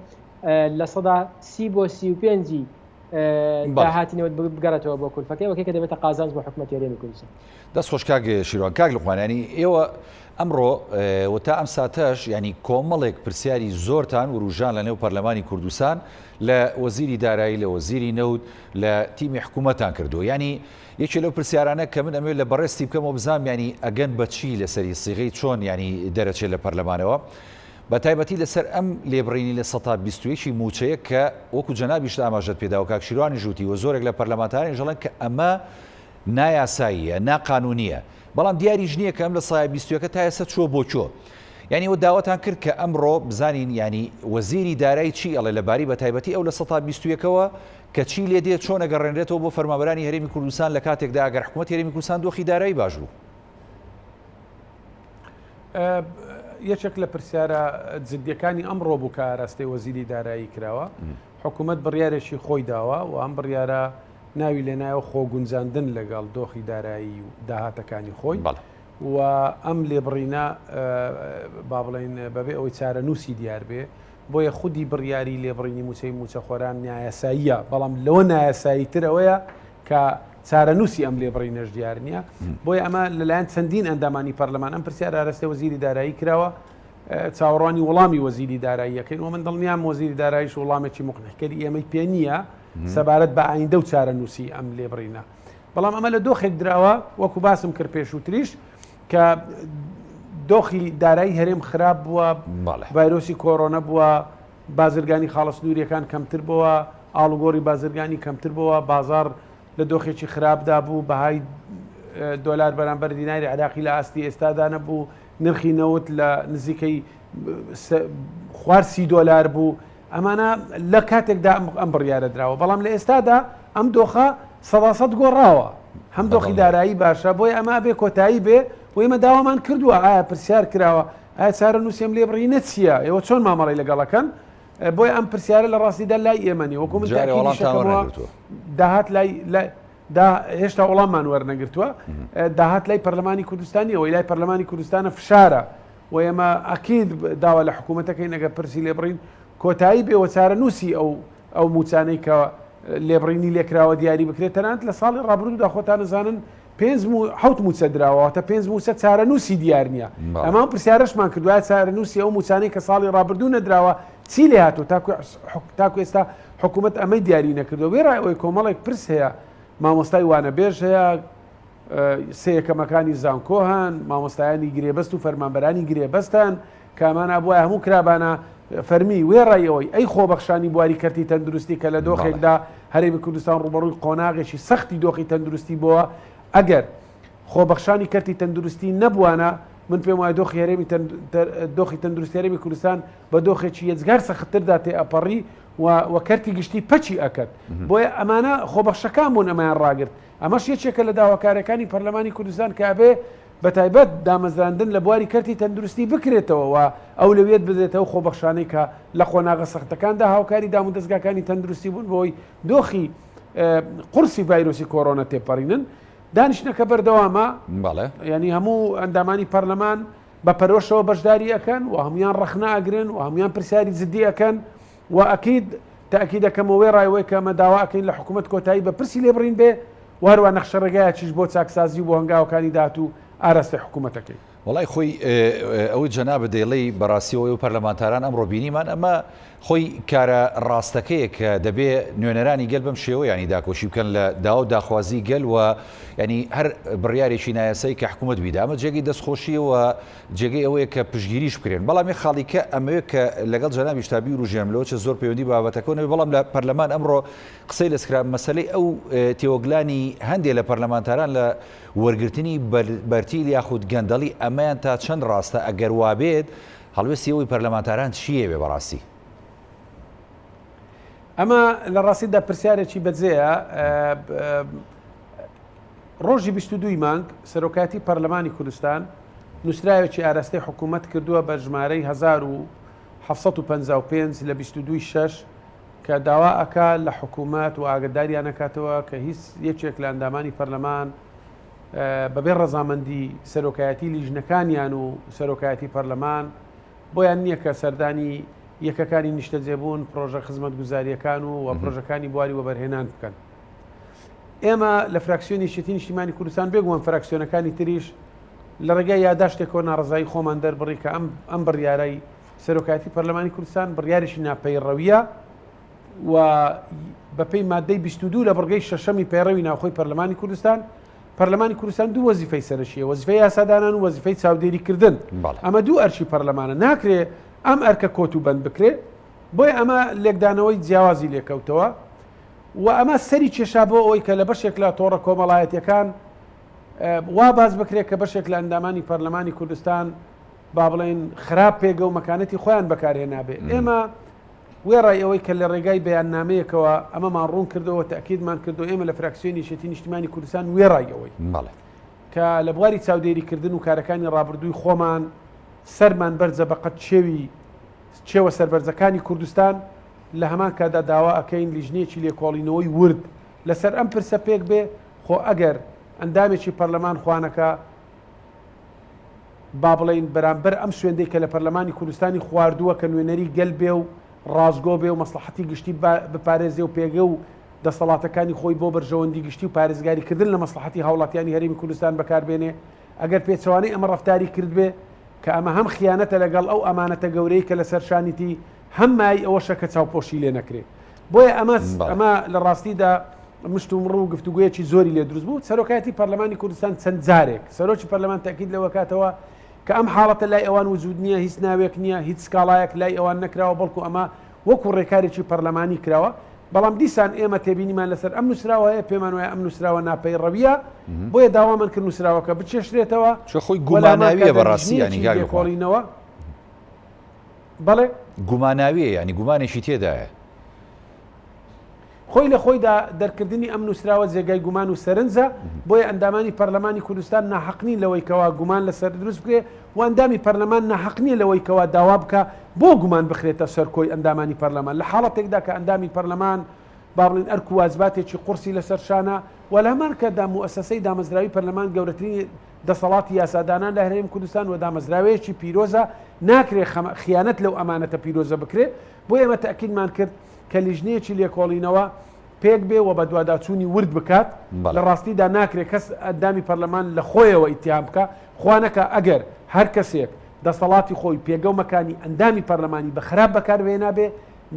30% بۆ 35 ی داهاتی نەوت بگەڕێتەوە بۆ کولفەکەی وەکەی کە دەبێتە قازانج بۆ حکومەتی هەرێمی کوردستان. دەست خۆش کاک شیروان. کاک لوقمان یانی ئێوە ئەمڕۆ و تا ئەم ساتەش یانی کۆمەڵێک پرسیاری زۆرتان وروژان لە نێو پەرلەمانی کوردستان لە وەزیری دارایی لە وەزیری نەوت لە تیمی حکوومەتان کردو یانی یەکێ لەو پرسیارانە کە من ئەمەوێت لە بەڕێزتی بکەمەوە بزانم یانی ئەگەن بە چی لەسەری سیغەی چۆن یانی دەرەچێت لە پەرلەمانەوە بە تایبەتی لەسەر ئەم لێبڕینی 21% ی مووچەیە کە وەکو جەنابیشت ئاماژەت پێدا و کاک شیروانیش وتی و زۆرێک لە پەرلەمانتارانیش دەڵێن کە ئەمە نایاساییە، ناقانوونییە، بەڵام دیاریش نییە کە ئەم 21% ەکە تا ئێستا چووە بۆ کوێ. یانی ئێوە داواتان کرد کە ئەمڕۆ بزانین یانی وەزیری دارایی چی ئەڵێ لە بارەی بە تایبەتی ئەو 21%ەوە کە چی لێ دێ چۆن ئەگەڕێنرێتەوە بۆ فەرمانبەرانی هەرێمی کوردستان لە کاتێکدا ئەگەر حکوومەتی هەرێمی کوردستان دۆخی دارایی باش بوو. یەکێک لە پرسیارە جدیەکانی ئەمڕۆ بوو کە ئاراستەی وەزیری دارایی کراوە. حکوومەت بڕیارێکی خۆی داوە و ئەم بڕیارە ناوی لێنایەوە خۆگونجاندن لەگەڵ دۆخی دارایی و داهاتەکانی خۆی و ئەم لێبڕینە با بڵێین بەبێ ئەوەی چارەنووسی دیار بێ بۆیە خودی بڕیاری لێبڕینی مووچەی مووچەخۆران نایاساییە بەڵام لەوە نایاسایی تر ئەوەیە کە چارەنووسی ئەم لێبڕینەش دیار نییە بۆیە ئەمە لەلایەن چەندین ئەندامانی پەرلەمان ئەم پرسیار ئارەستەی وەزیری دارایی کراوە چاوەڕوانی وەڵامی وەزیری داراییەکەین و من دڵنیام وەزیری داراییش وەڵامێکی مقنعکەری ئێمەی پێ نییە سەبارەت بە ئایندە و چارەنووسی ئەم لێبڕینە بەڵام ئەمە لە دۆخێک دراوە وەکو باسم کرد پێشووتریش کە دۆخی دارایی هەرێم خراپ بووە ڤایرۆسی کۆرۆنە بووە بازرگانی خاڵە سنووریەکان کەمتر بووە ئاڵوگۆڕی بازرگانی کەمتر بووە بازار لە دۆخێکی خراپدا بوو بەهای دۆلار بەرامبەر دیناری عراقی لە ئاستی ئێستادا نەبوو نرخی نەوت لە نزیکەی خوار سی دۆلار بوو ئەمانە لە کاتێکدا ئەم بڕیارە دراوە بەڵام لە ئێستادا ئەم دۆخە سەداسەد گۆڕاوە هەم دۆخی دارایی باشە بۆیە ئەمە بێ کۆتایی بێ و ئێمە داوامان کردووە ئایا پرسیار کراوە ئایا چارەنووسی ئەم لێبڕینە چییە ئێوە چۆن مامەڵەی لەگەڵەکەن بۆیە ئەم پرسیارە لە ڕاستیدا لای ئێمە نیە وەکو من تاکیدیشەکەمەوە داهات لای لای دا هێشتا وەڵاممان وەرنەگرتووە داهات لای پەرلەمانی کوردستانی ئەوەی لای پەرلەمانی کوردستانە فشارە و ئێمە ئەکید داوا لە حکوومەتەکەین ئەگەر پرسی لێبڕین کۆتایی بێ و چارەنووسی ئەو ئەو موچانەی کە لێبڕینی لێکراوە دیاری بکرێت تەنانەت لە ساڵی ڕابردوودا خۆتان ئەزانن پێنج مو حەوت موچە دراوە واتە پێنج موچە چارەنووسی دیار نییە ئەمە ئەو پرسیارەشمان کردوە ئایا چارەنووسی ئەو موچانەی کە ساڵی ڕابردوو نەدراوە چی لێ هاتووە تاکو تاکو ئێستا حکوومەت ئەمەی دیاری نەکردووە وێڕای ئەوەی کۆمەڵێک پرس هەیە مامۆستای وانەبێژ هەیە سێ یەکەمەکانی زانکۆ هەن، مامۆستایانی گرێبەست و فەرمانبەرانی گرێبەست هەن، کە ئەمانە ئەبوایە هەموو کرابانە فەرمی، وێڕای ئەوەی ئەی خۆبەخشانی بواری کەرتی تەندروستی کە لە دۆخێکدا هەرێمی کوردستان ڕووبەڕووی قۆناغێکی سەختی دۆخی تەندروستی بۆوە، ئەگەر خۆبەخشانی کەرتی تەندروستی نەبوانە من پێم وایە دۆخی هەرێمی دۆخی تەندروستی هەرێمی کوردستان بە دۆخێکی یەجگار سەختتردا تێئەپەڕی و و کەرتی گشتی پەکی ئەکەت. بۆیە ئەمانە خۆبەخشەکان بوون ئەمەیان ڕاگرت. ئەمەش یەکێکە لە داواکاریەکانی پەرلەمانی کوردستان کە ئەبێ بەتایبەت دامەزراندن لە بواری کەرتی تەندروستی بکرێتەوە و ئەولەویەت بدرێتە ئەو خۆبەخشانەی کە لە قۆناغە سەختەکاندا هاوکاری دامودەزگاکانی تەندروستی بوون بۆی دۆخی قورسی ڤایرۆسی کۆرۆنا تێپەڕینن. دانیشتنەکە بەردەوامە، یانی هەموو ئەندامانی پەرلەمان بە پەرۆشەوە بەشداری ئەکەن و هەمویان ڕەخنە ئەگرن و هەمویان پرسیاری جدی ئەکەن و ئەکید تەئکید ئەکەمەوە وێڕای ئەوەی کە ئەمە داوا ئەکەین لە حکوومەت کۆتایی بە پرسی لێبڕین بێ و هەروا نەخشەڕێگایەکیش بۆ چاکسازی و بۆ هەنگاوەکانی داهاتوو ئاراستەی حکوومەت ئەکەین. وەڵای خۆی ئەوەی جەنابت دەیڵێی بەڕاستی ئەوەی پەرلەمانتاران ئەمڕۆ بینیمان ئەمە خۆی کارە ڕاستەکەیە کە دەبێ نوێنەرانی گەل بەم شێوە ینی داکۆشی بکەن لە داوا و داخوازی گەل و ینی هەر بڕیارێکی نایاسایی کە حکوومەت بیدا ئەمە جێگەی دەستخۆشیە و جێگەی ئەوەیە کە پشتگیریش بکرێن. بەڵام یەک خاڵی کە ئەمەوێ کە لەگەڵ جەنابیشتا بیوروژێنم لەوە چە زۆر پەیوەندی بە بابەتەکەوە نەبێ بەڵام لە پەرلەمان ئەمڕۆ قسەی لەس کرا مەسەلەی ئەو تێوەگلانی هەندێ لە پەرلەمانتاران لە وەرگرتنی بەرتیل یاخود گەندەڵی ئەمەیان تا چەند ڕاستە ئەگەر وابێت هەڵوێستی ئەوی پەرلەمانتاران چییە بێ بەڕاستی؟ ئەمە لە ڕاستیدا پرسیارێکی بەجێیە. ڕۆژی 22 ی مانگ سەرۆکایەتی پەرلەمانی کوردستان نووسراوێکی ئاراستەی حکوومەت کردووە بە ژمارەی 1755 لە 22 ی شەش کە داوا ئەکا لە حکوومەت و ئاگداریان ئەکاتەوە کە هیچ یەکێک لە ئەندامانی پەرلەمان بەبێ ڕەزامەندی سەرۆکایەتی لیژنەکانیان و سەرۆکایەتی پەرلەمان بۆیان نییە کە سەردانی یەکەکانی نیشتەجێبوون، پرۆژە خزمەتگوزارییەکان و و پرۆژەکانی بواری وەبەرهێنان بکەن. ئێمە لە فراکسیۆنی یەکێتی نیشتیمانی کوردستان بێگومان فراکسیۆنەکانی تریش لە ڕێگای یاداشتێکەوە ناڕەزایی خۆمان دەربڕی کە ئەم ئەم بڕیارەی سەرۆکایەتی پەرلەمانی کوردستان بڕیارێکی ناپەیڕەویە و بەپێی مادەی 22 لە بڕگەی شەشەمی پەیڕەوی ناوخۆی پەرلەمانی کوردستان پەرلەمانی کوردستان دوو وەزیفەی سەرەکیە وەزیفەی یاسادانان و وەزیفەی چاودێریکردن ئەمە دوو ئەرکی پەرلەمانە ناکرێ ئەم ئەرکە کۆت و بەند بکرێ بۆیە ئەمە لێکدانەوەی جیاوازی لێکەوتەوە و ئەمە سەری کێشا بۆ ئەوەی کە لە بەشێک لە تۆڕە کۆمەڵایەتیەکان وا باس بکرێت کە بەشێک لە ئەندامانی پەرلەمانی کوردستان با بڵێن خراپ پێگە و مەکانەتی خۆیان بەکارهێنابێ ئێمە وێڕای ئەوەی کە لە ڕێگای بەیاننامەیەکەوە ئەمەمان ڕوون کردەوە تاکیدمان کردو ئێمە لە فراکسیۆنی یەکێتی نیشتیمانی کوردستان وێڕای ئەوەی کە لە بواری چاودێریکردن و کارەکانی ڕابردووی خۆمان سەرمان بەرزە بەقەد چێوی چێوە سەربەرزەکانی کوردستان لە هەمان کاتدا داوا ئەکەین لیژنەیەکی لێکۆڵینەوەی ورد لەسەر ئەم پرسە پێک بێ، خۆ ئەگەر ئەندامێکی پەرلەمان خوانەکە با بڵێین بەرامبەر ئەم سوێندەی کە لە پەرلەمانی کوردستانی خواردووە کە نوێنەری گەل بێ و ڕاستگۆ بێ و مەسڵەحەتی گشتی بپارێزێ و پێگە و دەسەڵاتەکانی خۆی بۆ بەرژەوەندی گشتی و پارێزگاریکردن لە مەسڵەحەتی هاوڵاتیانی هەرێمی کوردستان بەکاربێنێ ئەگەر پێچەوانەی ئەمە ڕەفتاری کردبێ کە ئەمە هەم خیانەتە لەگەڵ ئەو ئەمانەتە گەورەی کە لەسەر شانیتی هەم مایەی ئەوەشە کە چاوپۆشی لێ نەکرێ. بۆیە ئەمە ئەمە لە ڕاستیدا مشتومڕ و گفتوگۆیەکی زۆری لێ دروست بوو. سەرۆکایەتی پەرلەمانی کوردستان چەند جارێک سەرۆکی پەرلەمان تەئکید لەوە کاتەوە کە ئەم حاڵەتە لای ئەوان وجود نییە، هیچ ناوێک نییە، هیچ سکاڵایەک لای ئەوان نەکراوە، بەڵکو ئەمە وەکو ڕێکارێکی پەرلەمانی کراوە. بەڵام دیسان ئێمە تێبینیمان لەسەر ئەم نووسراوە هەیە، پێمان وایە ئەم نووسراوە ناپەیڕەوییە، بۆیە داوامان کرد نووسراوەکە بکێشرێتەوە چۆ خۆی و لە هەمان گوماناوییە کاتدا بەڕاستی یانی لیژنەیەکی کاک لوقمان. لێکۆڵینەوە بەڵێ. گوماناویە یانی گومانێکی تێدایە. خۆی لە خۆیدا دەرکردنی ئەم نووسراوە جێگای گومان و سەرنجە، بۆیە ئەندامانی پەرلەمانی کوردستان ناحەق نین لەوەی کەوا گومان لەسەر دروست بکرێ و ئەندامی پەرلەمان ناحەق نییە لەوەی کەوا داوا بکا بۆ گومان بخرێتە سەر کۆی ئەندامانی پەرلەمان لە حاڵەتێکدا کە ئەندامی پەرلەمان با بڵێین ئەرک و واجباتێکی قوڕسی لەسەر شانە و لە هەمان کاتدا موئەسەسەی دامەزراوی پەرلەمان گەورەترین دەسەڵاتی یاسادانان لە هەرێم کوردستان و دامەزراوەیەکی پیرۆزە، ناکرێ خیانەت لەو ئەمانەتە پیرۆزە بکرێ، بۆیە ئێمە تەئکیدمان کرد کە لیژنەیەکی لێکۆڵینەوە پێک بێ و بەدواداچوونی ورد بکات، لە ڕاستیدا ناکرێ کەس ئەندامی پەرلەمان لە خۆیەوە ئیتیهام بکا، خوا نەکا ئەگەر هەر کەسێک دەسەڵاتی خۆی پێگە و مەکانی ئەندامی پەرلەمانی بە خراپ بەکار هێنابێ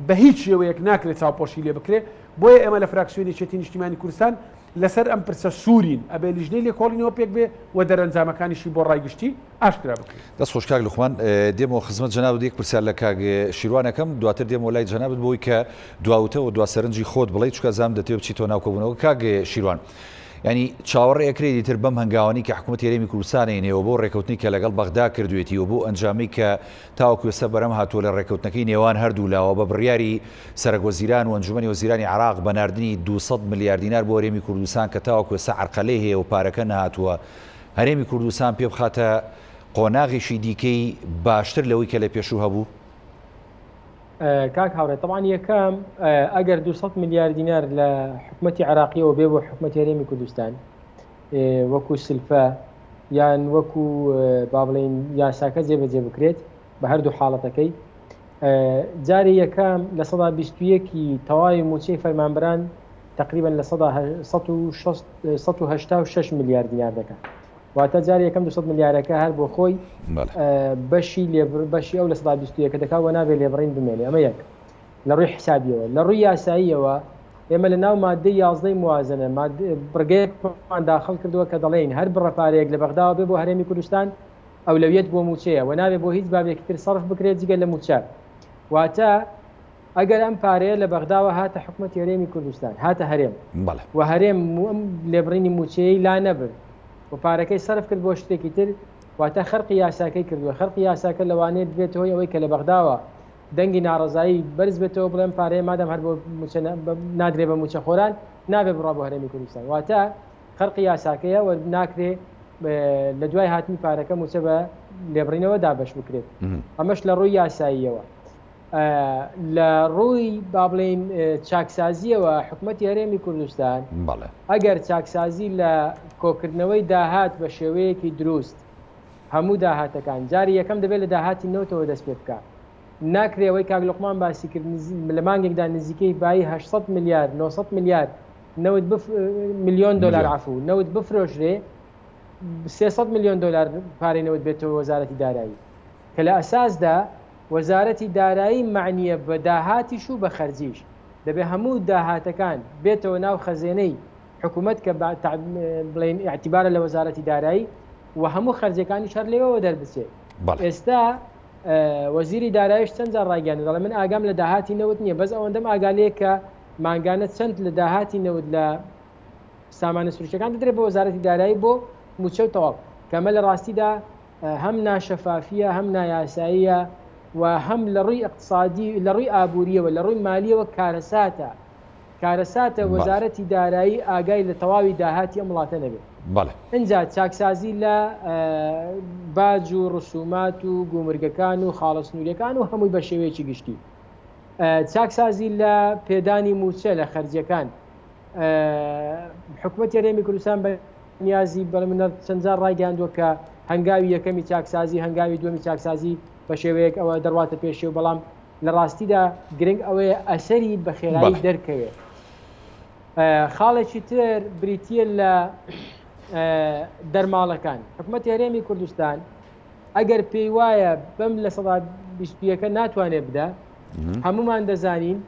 بە هیچ شێوەیەک ناکرێ چاوپۆشی لێ بکرێ، بۆیە ئێمە لە فراکسیۆنی یەکێتی نیشتیمانی کوردستان لەسەر ئەم پرسە سوورین، ئەبێ لیژنەی لێکۆڵینەوە پێک بێ و دەرەنجامەکانیشی بۆ ڕای گشتی ئاشکرا بکرێ. دەست خۆش کاک لوقمان، دێمەوە خزمەت جەنابت یەک پرسیار لە کاک شیروان ئەکەم دواتر دێمەوە لای جەنابت بۆی کە دوا وتە و دوا سەرنجی خۆت بڵێی چونکە ئەزانم دەتەوێ بچیتەوە ناو کۆبوونەوە کاک شیروان یانی چاوەڕێ ئەکرێ دیتر بەم هەنگاوانەی کە حکوومەتی هەرێمی کوردستان ئەینێ و بۆ ڕێکەوتنی کە لەگەڵ بەغدا کردوێتی و بۆ ئەنجامەی کە تاوەکو ئێستا بەرەم هاتووە لە ڕێکەوتنەکەی نێوان هەردوو لاوە بە بڕیاری سەرەک وەزیران و ئەنجومەنی وەزیرانی عێراق بە ناردنی 200 ملیار دینار بۆ هەرێمی کوردستان کە تاوەکو ئێستا عەرقەلەی هەیە و پارەکە نەهاتووە هەرێمی کوردستان پێ بخاتە قۆناغێکی دیکەی باشتر لەوەی کە لە پێشوو هەبوو؟ کاک هاوڕێ تەبعەن یەکەم ئەگەر 200 ملیار دینار لە حکومەتی عراقیەوە بێ بۆ حکومەتی هەرێمی کوردستان وەکو سلفە یان وەکو با بڵین یاساکە جێبەجێ بکرێت بە هەردوو حاڵەتەکەی جاری یەکەم لە سەدا 21 تەواوی موچەی فەرمانبران تقریبا لە سەدا 186 ملیار دینار دەکات واتە جاری یەکەم 200 ملیارەکە هەر بۆ خۆی بەشی بەشی ئەو لە سەدا 21 دەکات و نابێ لێبڕین بمێنێ ئەمە یەک لە ڕووی حسابیەوە لە ڕووی یاساییەوە ئێمە لە ناو مادەی یازدەی موازنە بڕگەیەکمان داخل کردووە کە دەڵێین هەر بڕە پارەیەک لە بەغداوە بێ بۆ هەرێمی کوردستان ئەولەویەت بۆ مووچەیە و نابێ بۆ هیچ بابێکی تر سەرف بکرێت جگە لە مووچە واتە ئەگەر ئەم پارەیە لە بەغداوە هاتە حکومەتی هەرێمی کوردستان، هاتە هەرێم و هەرێم ئەم لێبڕینی مووچەیەی لا نەبرد و پارەکەی سەرف کرد بۆ شتێکی تر، واتە خەرقی یاساکەی کردووە، خەرقی یاساکە لەوانەیە ببێتە هۆی ئەوەی کە لە بەغداوە دەنگی ناڕەزایی بەرز بێتەوە بڵێ ئەم پارەیە مادام هەر بۆ مووچە نادرێ بە مووچەخۆران نابێ بڕوا بۆ هەرێمی کوردستان، واتە خەرقی یاساکەیە و ناکرێ لە دوای هاتنی پارەکە مووچە بە لێبڕینەوە دابەش بکرێت، ئەمەش لە ڕووی یاساییەوە. لە ڕووی با بڵێین چاکسازیەوە حکومەتی هەرێمی کوردستان ئەگەر چاکسازی لە کۆکردنەوەی داهات بە شێوەیەکی دروست هەموو داهاتەکان جاری یەکەم دەبێت لە داهاتی نەوتەوە دەست پێ بکە ناکرێەوەی کاک لوقمان باسی کرد لە مانگێکدا نزیکەی بایی 800 ملیار 900 ملیار نەوت میلیۆن دلار عفو نەوت بفرۆشرێ 300 میلیۆن دلار پارەی نەوت بێتەوە وەزارەتی دارایی کە لە ئەساسدا وەزارەتی دارایی مەعنییە بە داهاتیش و بە خەرجیش، دەبێ هەموو داهاتەکان بێتەوە ناو خەزێنەی حکوومەت کە بڵێین ئیعتیبارە لە وەزارەتی دارایی و هەموو خەرجیەکانیش هەر لەوێوە دەربچێ. ئێستا وەزیری داراییش چەند جار ڕایگەیاندووە دەڵێ من ئاگام لە داهاتی نەوت نییە بەس ئەوەندەم ئاگا لێیە کە مانگانە چەند لە داهاتی نەوت لە سامانە سروشتیەکان دەدرێت بە وەزارەتی دارایی بۆ مووچە و تەواو کە ئەمە لە ڕاستیدا هەم ناشەفافییە، هەم نایاساییە و هەم لە ڕووی ئیقتسادی، لە ڕووی ئابوورییەوە، لە ڕووی مالییەوە کارەساتە. کارەساتە وەزارەتی دارایی ئاگای لە تەواوی داهاتی ئەم وڵاتە نەبێت. ئینجا چاکسازی لە باج و ڕسومات و گومرگەکان و خاڵە سنوورییەکان و هەمووی بە شێوەیەکی گشتی. چاکسازی لە پێدانی مووچە، لە خەرجییەکان. حکومەتی هەرێمی کوردستان بە نیازی بەڵێ من چەند جار ڕایگەیاندووە کە هەنگاوی یەکەمی چاکسازی هەنگاوی دووەمی چاکسازی بە شێوەیەک ئەوە دەڕواتە پێشێ و بەڵام لە ڕاستیدا گرنگ ئەوەیە ئەسەری بە خێرایی دەرکەوێت. خاڵێکی تر بریتە لە دەرماڵەکان حکوومەتی هەرێمی کوردستان ئەگەر پێی وایە بەم لە سەدا بیستیەکە ناتوانێت بدا هەمومان دەزانین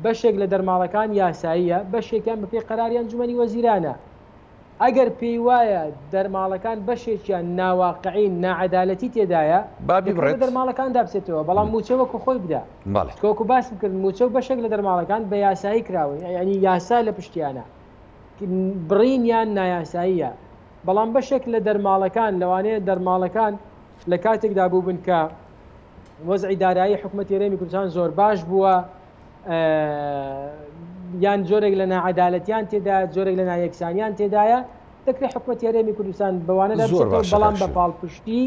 بەشێک لە دەرماڵەکان یاساییە، بەشێکیان بەپێی قەراری ئەنجومەنی وەزیرانە. ئەگەر پێی وایە دەرماڵەکان بەشێکیان ناواقعین، ناعەدالەتی تێدایە، با دەکرێت بە بیبڕێت. دەرماڵەکاندا بچێتەوە، بەڵام مووچە وەکو خۆی بدا. بەڵێ. چونکە وەکو باسم کرد مووچە و بەشێک لە دەرماڵەکان بە یاسایی کراون، یانی یاسا لە پشتیانە، بڕینیان نایاساییە. بەڵام بەشێک لە دەرماڵەکان، لەوانەیە دەرماڵەکان لە کاتێکدا بووبن کە وەزعی دارایی حکومەتی هەرێمی کوردستان زۆر باش بووە یان جۆرێک لە ناعەدالەتیان تێدا جۆرێک لە نایەکسانیان تێدایە دەکرێت حکومەتی هەرێمی کوردستان بەوانەدا زۆر بچێتەوە باشە بەڵام کاک بە شێرۆ. پاڵپشتی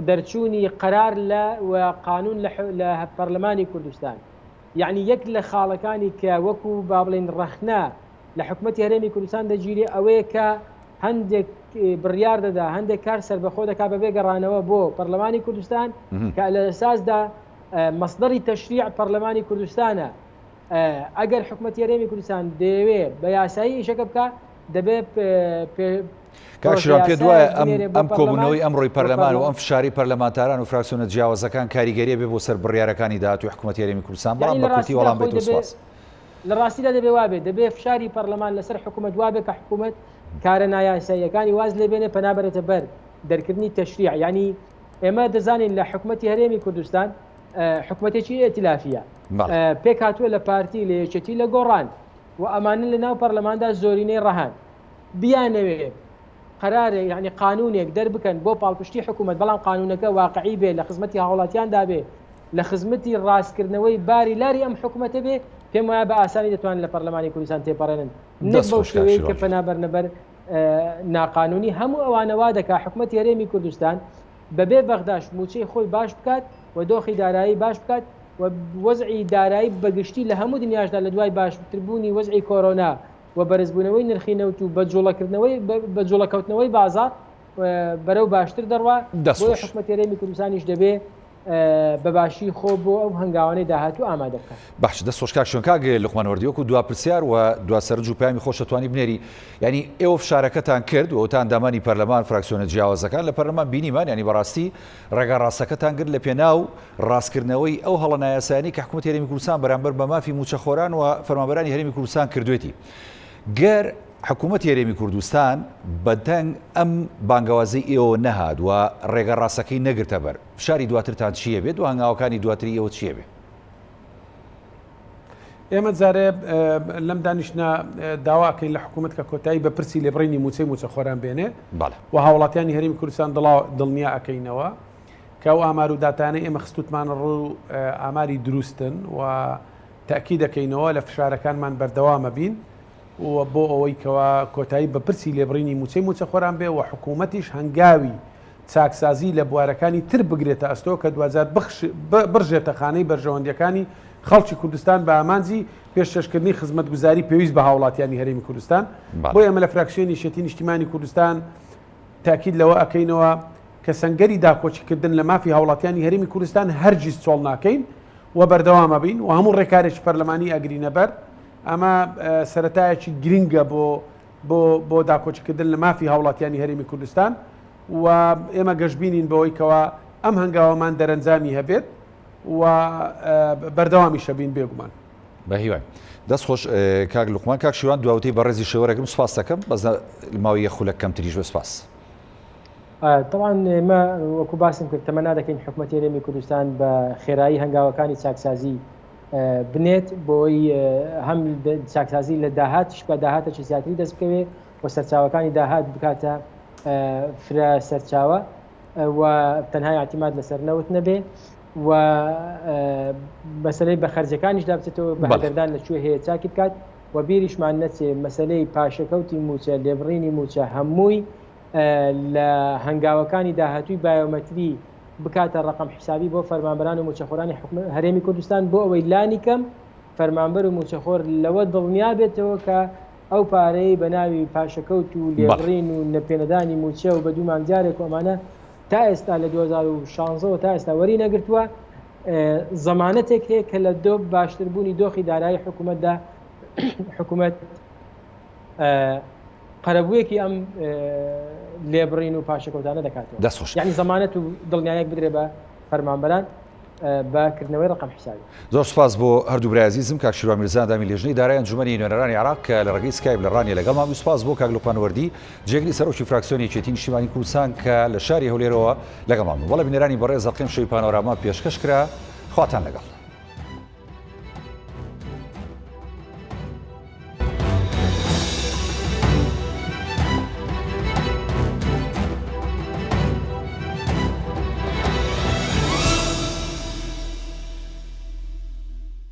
دەرچوونی قەرار لە و قانون لە لە پەرلەمانی کوردستان یعنی یەک لە خاڵەکانی کە وەکو با بڵێین ڕەخنە لە حکومەتی هەرێمی کوردستان دەگیرێ ئەوەیە کە هەندێک بڕیار دەدا، هەندێک کار سەربەخۆ دەکات بەبێ گەڕانەوە بۆ پەرلەمانی کوردستان کە لە ئەساسدا مەسدەری تەشریع پەرلەمانی کوردستانە. ئەگەر حکومەتی هەرێمی کوردستان دەیەوێ بە یاسایی ئیشەکە بکا دەبێ کاک شیروان پێت وایە ئەم ئەم کۆبوونەوەی ئەمڕۆی پەرلەمان و ئەم فشاری پەرلەمانتاران و فراکسیۆنە جیاوازەکان کاریگەریە بێ بۆ سەر بڕیارەکانی داهاتووی حکوومەتی هەرێمی کوردستان بەڵام بە کورتی وەڵام بێت و سپاس. لە ڕاستیدا دەبێ وابێ دەبێ فشاری پەرلەمان لەسەر حکوومەت وابێ کە حکوومەت کارە نایاساییەکانی واز لێ بێنێ پەنا بەرێتە بەر دەرکردنی تەشریع یانی ئێمە دەزانین لە حکوومەتی هەرێمی کوردستان حکوومەتێکی ئیتلافیە پێکهاتووە لە پارتی لە یەکێتی لە گۆڕان و ئەمانە لە ناو پەرلەماندا زۆرینەی ڕەهان بیانەوێ قەرارێک یانی قانونێک دەربکەن بۆ پاڵپشتی حکوومەت بەڵام قانونەکە واقعی بێ لە خزمەتی هاوڵاتیاندا بێ لە خزمەتی ڕاستکردنەوەی باری لاری ئەم حکوومەتە بێ پێم وایە بە ئاسانی دەتوانن لە پەرلەمانی کوردستان تێپەڕێنن نەک بەو شێوەیە کە پەنا بەرنە بەر ناقانونی هەموو ئەوانە وا دەکا حکوومەتی هەرێمی کوردستان بەبێ بەغداش مووچەی خۆی باش بکات و دۆخی دارایی باش بکات و وەزعی دارایی بەگشتی لە هەموو دنیاشدا لە دوای باشتربوونی وەزعی کۆرۆنا و بەرزبوونەوەی نرخی نەوت و بە جوڵەکردنەوەی بە جوڵەکەوتنەوەی بازاڕ بەرەو باشتر دەڕوا دەست بۆیە خۆش. حکومەتی هەرێمی کوردستانیش دەبێ بە باشی خۆ بۆ ئەو هەنگاوانەی داهاتوو ئامادە بکات. باش دەست خۆش کاک شوێن. کاک لوقمان وەردی وەکو دوا پرسیار و دوا سەرنج و پەیامی خۆشت توانی بنێری یانی ئێوە فشارەکەتان کرد و تا ئەندامانی پەرلەمان فراکسیۆنە جیاوازەکان لە پەرلەمان بینیمان یانی بەڕاستی ڕێگا ڕاستەکەتان گرت لە پێناو ڕاستکردنەوەی ئەو هەڵە نایاسایانەی کە حکوومەتی هەرێمی کوردستان بەرامبەر بە مافی مووچەخۆران و فەرمانبەرانی هەرێمی کوردستان کردوێتی گەر حکوومەتی هەرێمی کوردستان بە دەنگ ئەم بانگەوازەی ئێوە نەهات و ڕێگا ڕاستەکەی نەگرتە بەر فشاری دواترتان چییە بێت و هەنگاوەکانی دواتری ئێوە چییە بێ؟ ئێمە جارێ لەم دانیشتە داوا ئەکەین لە حکوومەت کە کۆتایی بە پرسی لێبڕینی مووچەی مووچەخۆران بێنێ و هاوڵاتیانی هەرێمی کوردستان دڵنیا ئەکەینەوە کە ئەو ئامار و داتانەی ئێمە خستوتمانە ڕوو ئاماری دروستن و تاکی دەکەینەوە لە فشارەکانمان بەردەوامە بین و بۆ ئەوەی کەوا کۆتایی بە پرسی لێبڕینی مووچەی مووچەخۆران بێ و حکوومەتیش هەنگاوی چاکسازی لە بوارەکانی تر بگرێتە ئەستۆ کە دواجار بڕژێتە خانەی بەرژەوەندییەکانی خەڵکی کوردستان بە ئامانجی پێشکەشکردنی خزمەتگوزاری پێویست بە هاوڵاتیانی هەرێمی کوردستان. بۆیە ئێمە لە فراکسیۆنی یەکێتی نیشتیمانی کوردستان تاکید لەوە ئەکەینەوە کە سەنگەری داکۆکیکردن لە مافی هاوڵاتیانی هەرێمی کوردستان هەرگیز چۆڵ ناکەین و بەردەوام ئەبین و هەموو ڕێکارێکی پەرلەمانی ئەگرینە بەر. ئەمە سەرەتایەکی گرنگە بۆ بۆ بۆ داکۆکیکردن لە مافی هاوڵاتیانی هەرێمی کوردستان و ئێمە گەشبینین بەوەی کەوا ئەم هەنگاوەمان دەرەنجامی هەبێت و بەردەوامیشە بین بێگومان. بە هیوای. دەست خۆش کاک لوقمان. کاک شیوان دواوتەی بەڕێزی شێوەرەگرم سوپاست دەکەم بەس ماوەی یەک خولەک کەمتریش بێ سوپاس. تەبعەن ئێمە وەکو باسم کرد تەمەنا دەکەین حکومەتی هەرێمی کوردستان بە خێرایی هەنگاوەکانی چاکسازی بنێت بۆی هەم چاکسازی لە داهاتیش بکات داهاتێکی زیاتری دەست بکەوێت و سەرچاوەکانی داهات بکاتە فرە سەرچاوە و تەنها اعتماد لەسەر نەوت نەبێ و مەسلەی بە خەرجەکانیشدا بچێتەوە بە هەدەردان لە کوێ هەیە چاکی بکات و بیریشمان نەچێ مەسلەی پاشەکەوتی موچە لێبڕینی موچە هەمووی لە هەنگاوەکانی داهاتووی بایۆمەتری بکاتە ڕەقەم حیسابی بۆ فەرمانبەران و مووچەخۆرانی هەرێمی کوردستان بۆ ئەوەی لانیکەم فەرمانبەر و مووچەخۆر لەوە دڵنیا بێتەوە کە ئەو پارەیەی بە ناوی پاشەکەوت و لێبڕین و نەپێنەدانی مووچە و بە دوو مانگ جارێک و ئەمانە تا ئێستا لە 2016 وە تا ئێستا وەری نەگرتووە زەمانەتێک هەیە کە لە دۆ باشتربوونی دۆخی دارایی حکوومەتدا حکوومەت قەرەبوویەکی ئەم لێبڕین و پاشەکەوتانە دەکاتەوە. دەست خۆش. یانی زەمانەت و دڵنیایەک بدرێ بە فەرمانبەران بە کردنەوەی ڕەقەم حیسابی. زۆر سوپاس بۆ هەردوو برای ئەزیزم کاک شیروان میرزا ئەندامی لێژنەی دارای ئەنجومەنی نوێنەرانی عێراق کە لە ڕێگەی سکایپ لە ڕانیە لەگەڵمان بوو، سوپاس بۆ کاک لوقمان وەردی جێگری سەرۆکی فراکسیۆنی یەکێتی نیشتیمانی کوردستان کە لە شاری هەولێرەوە لەگەڵمان بوو. بەڵێ بینەرانی بەڕێز ئەڵقەی ئەمشەوی پانۆراما پێشکەش کرا. خواتان لەگەڵ.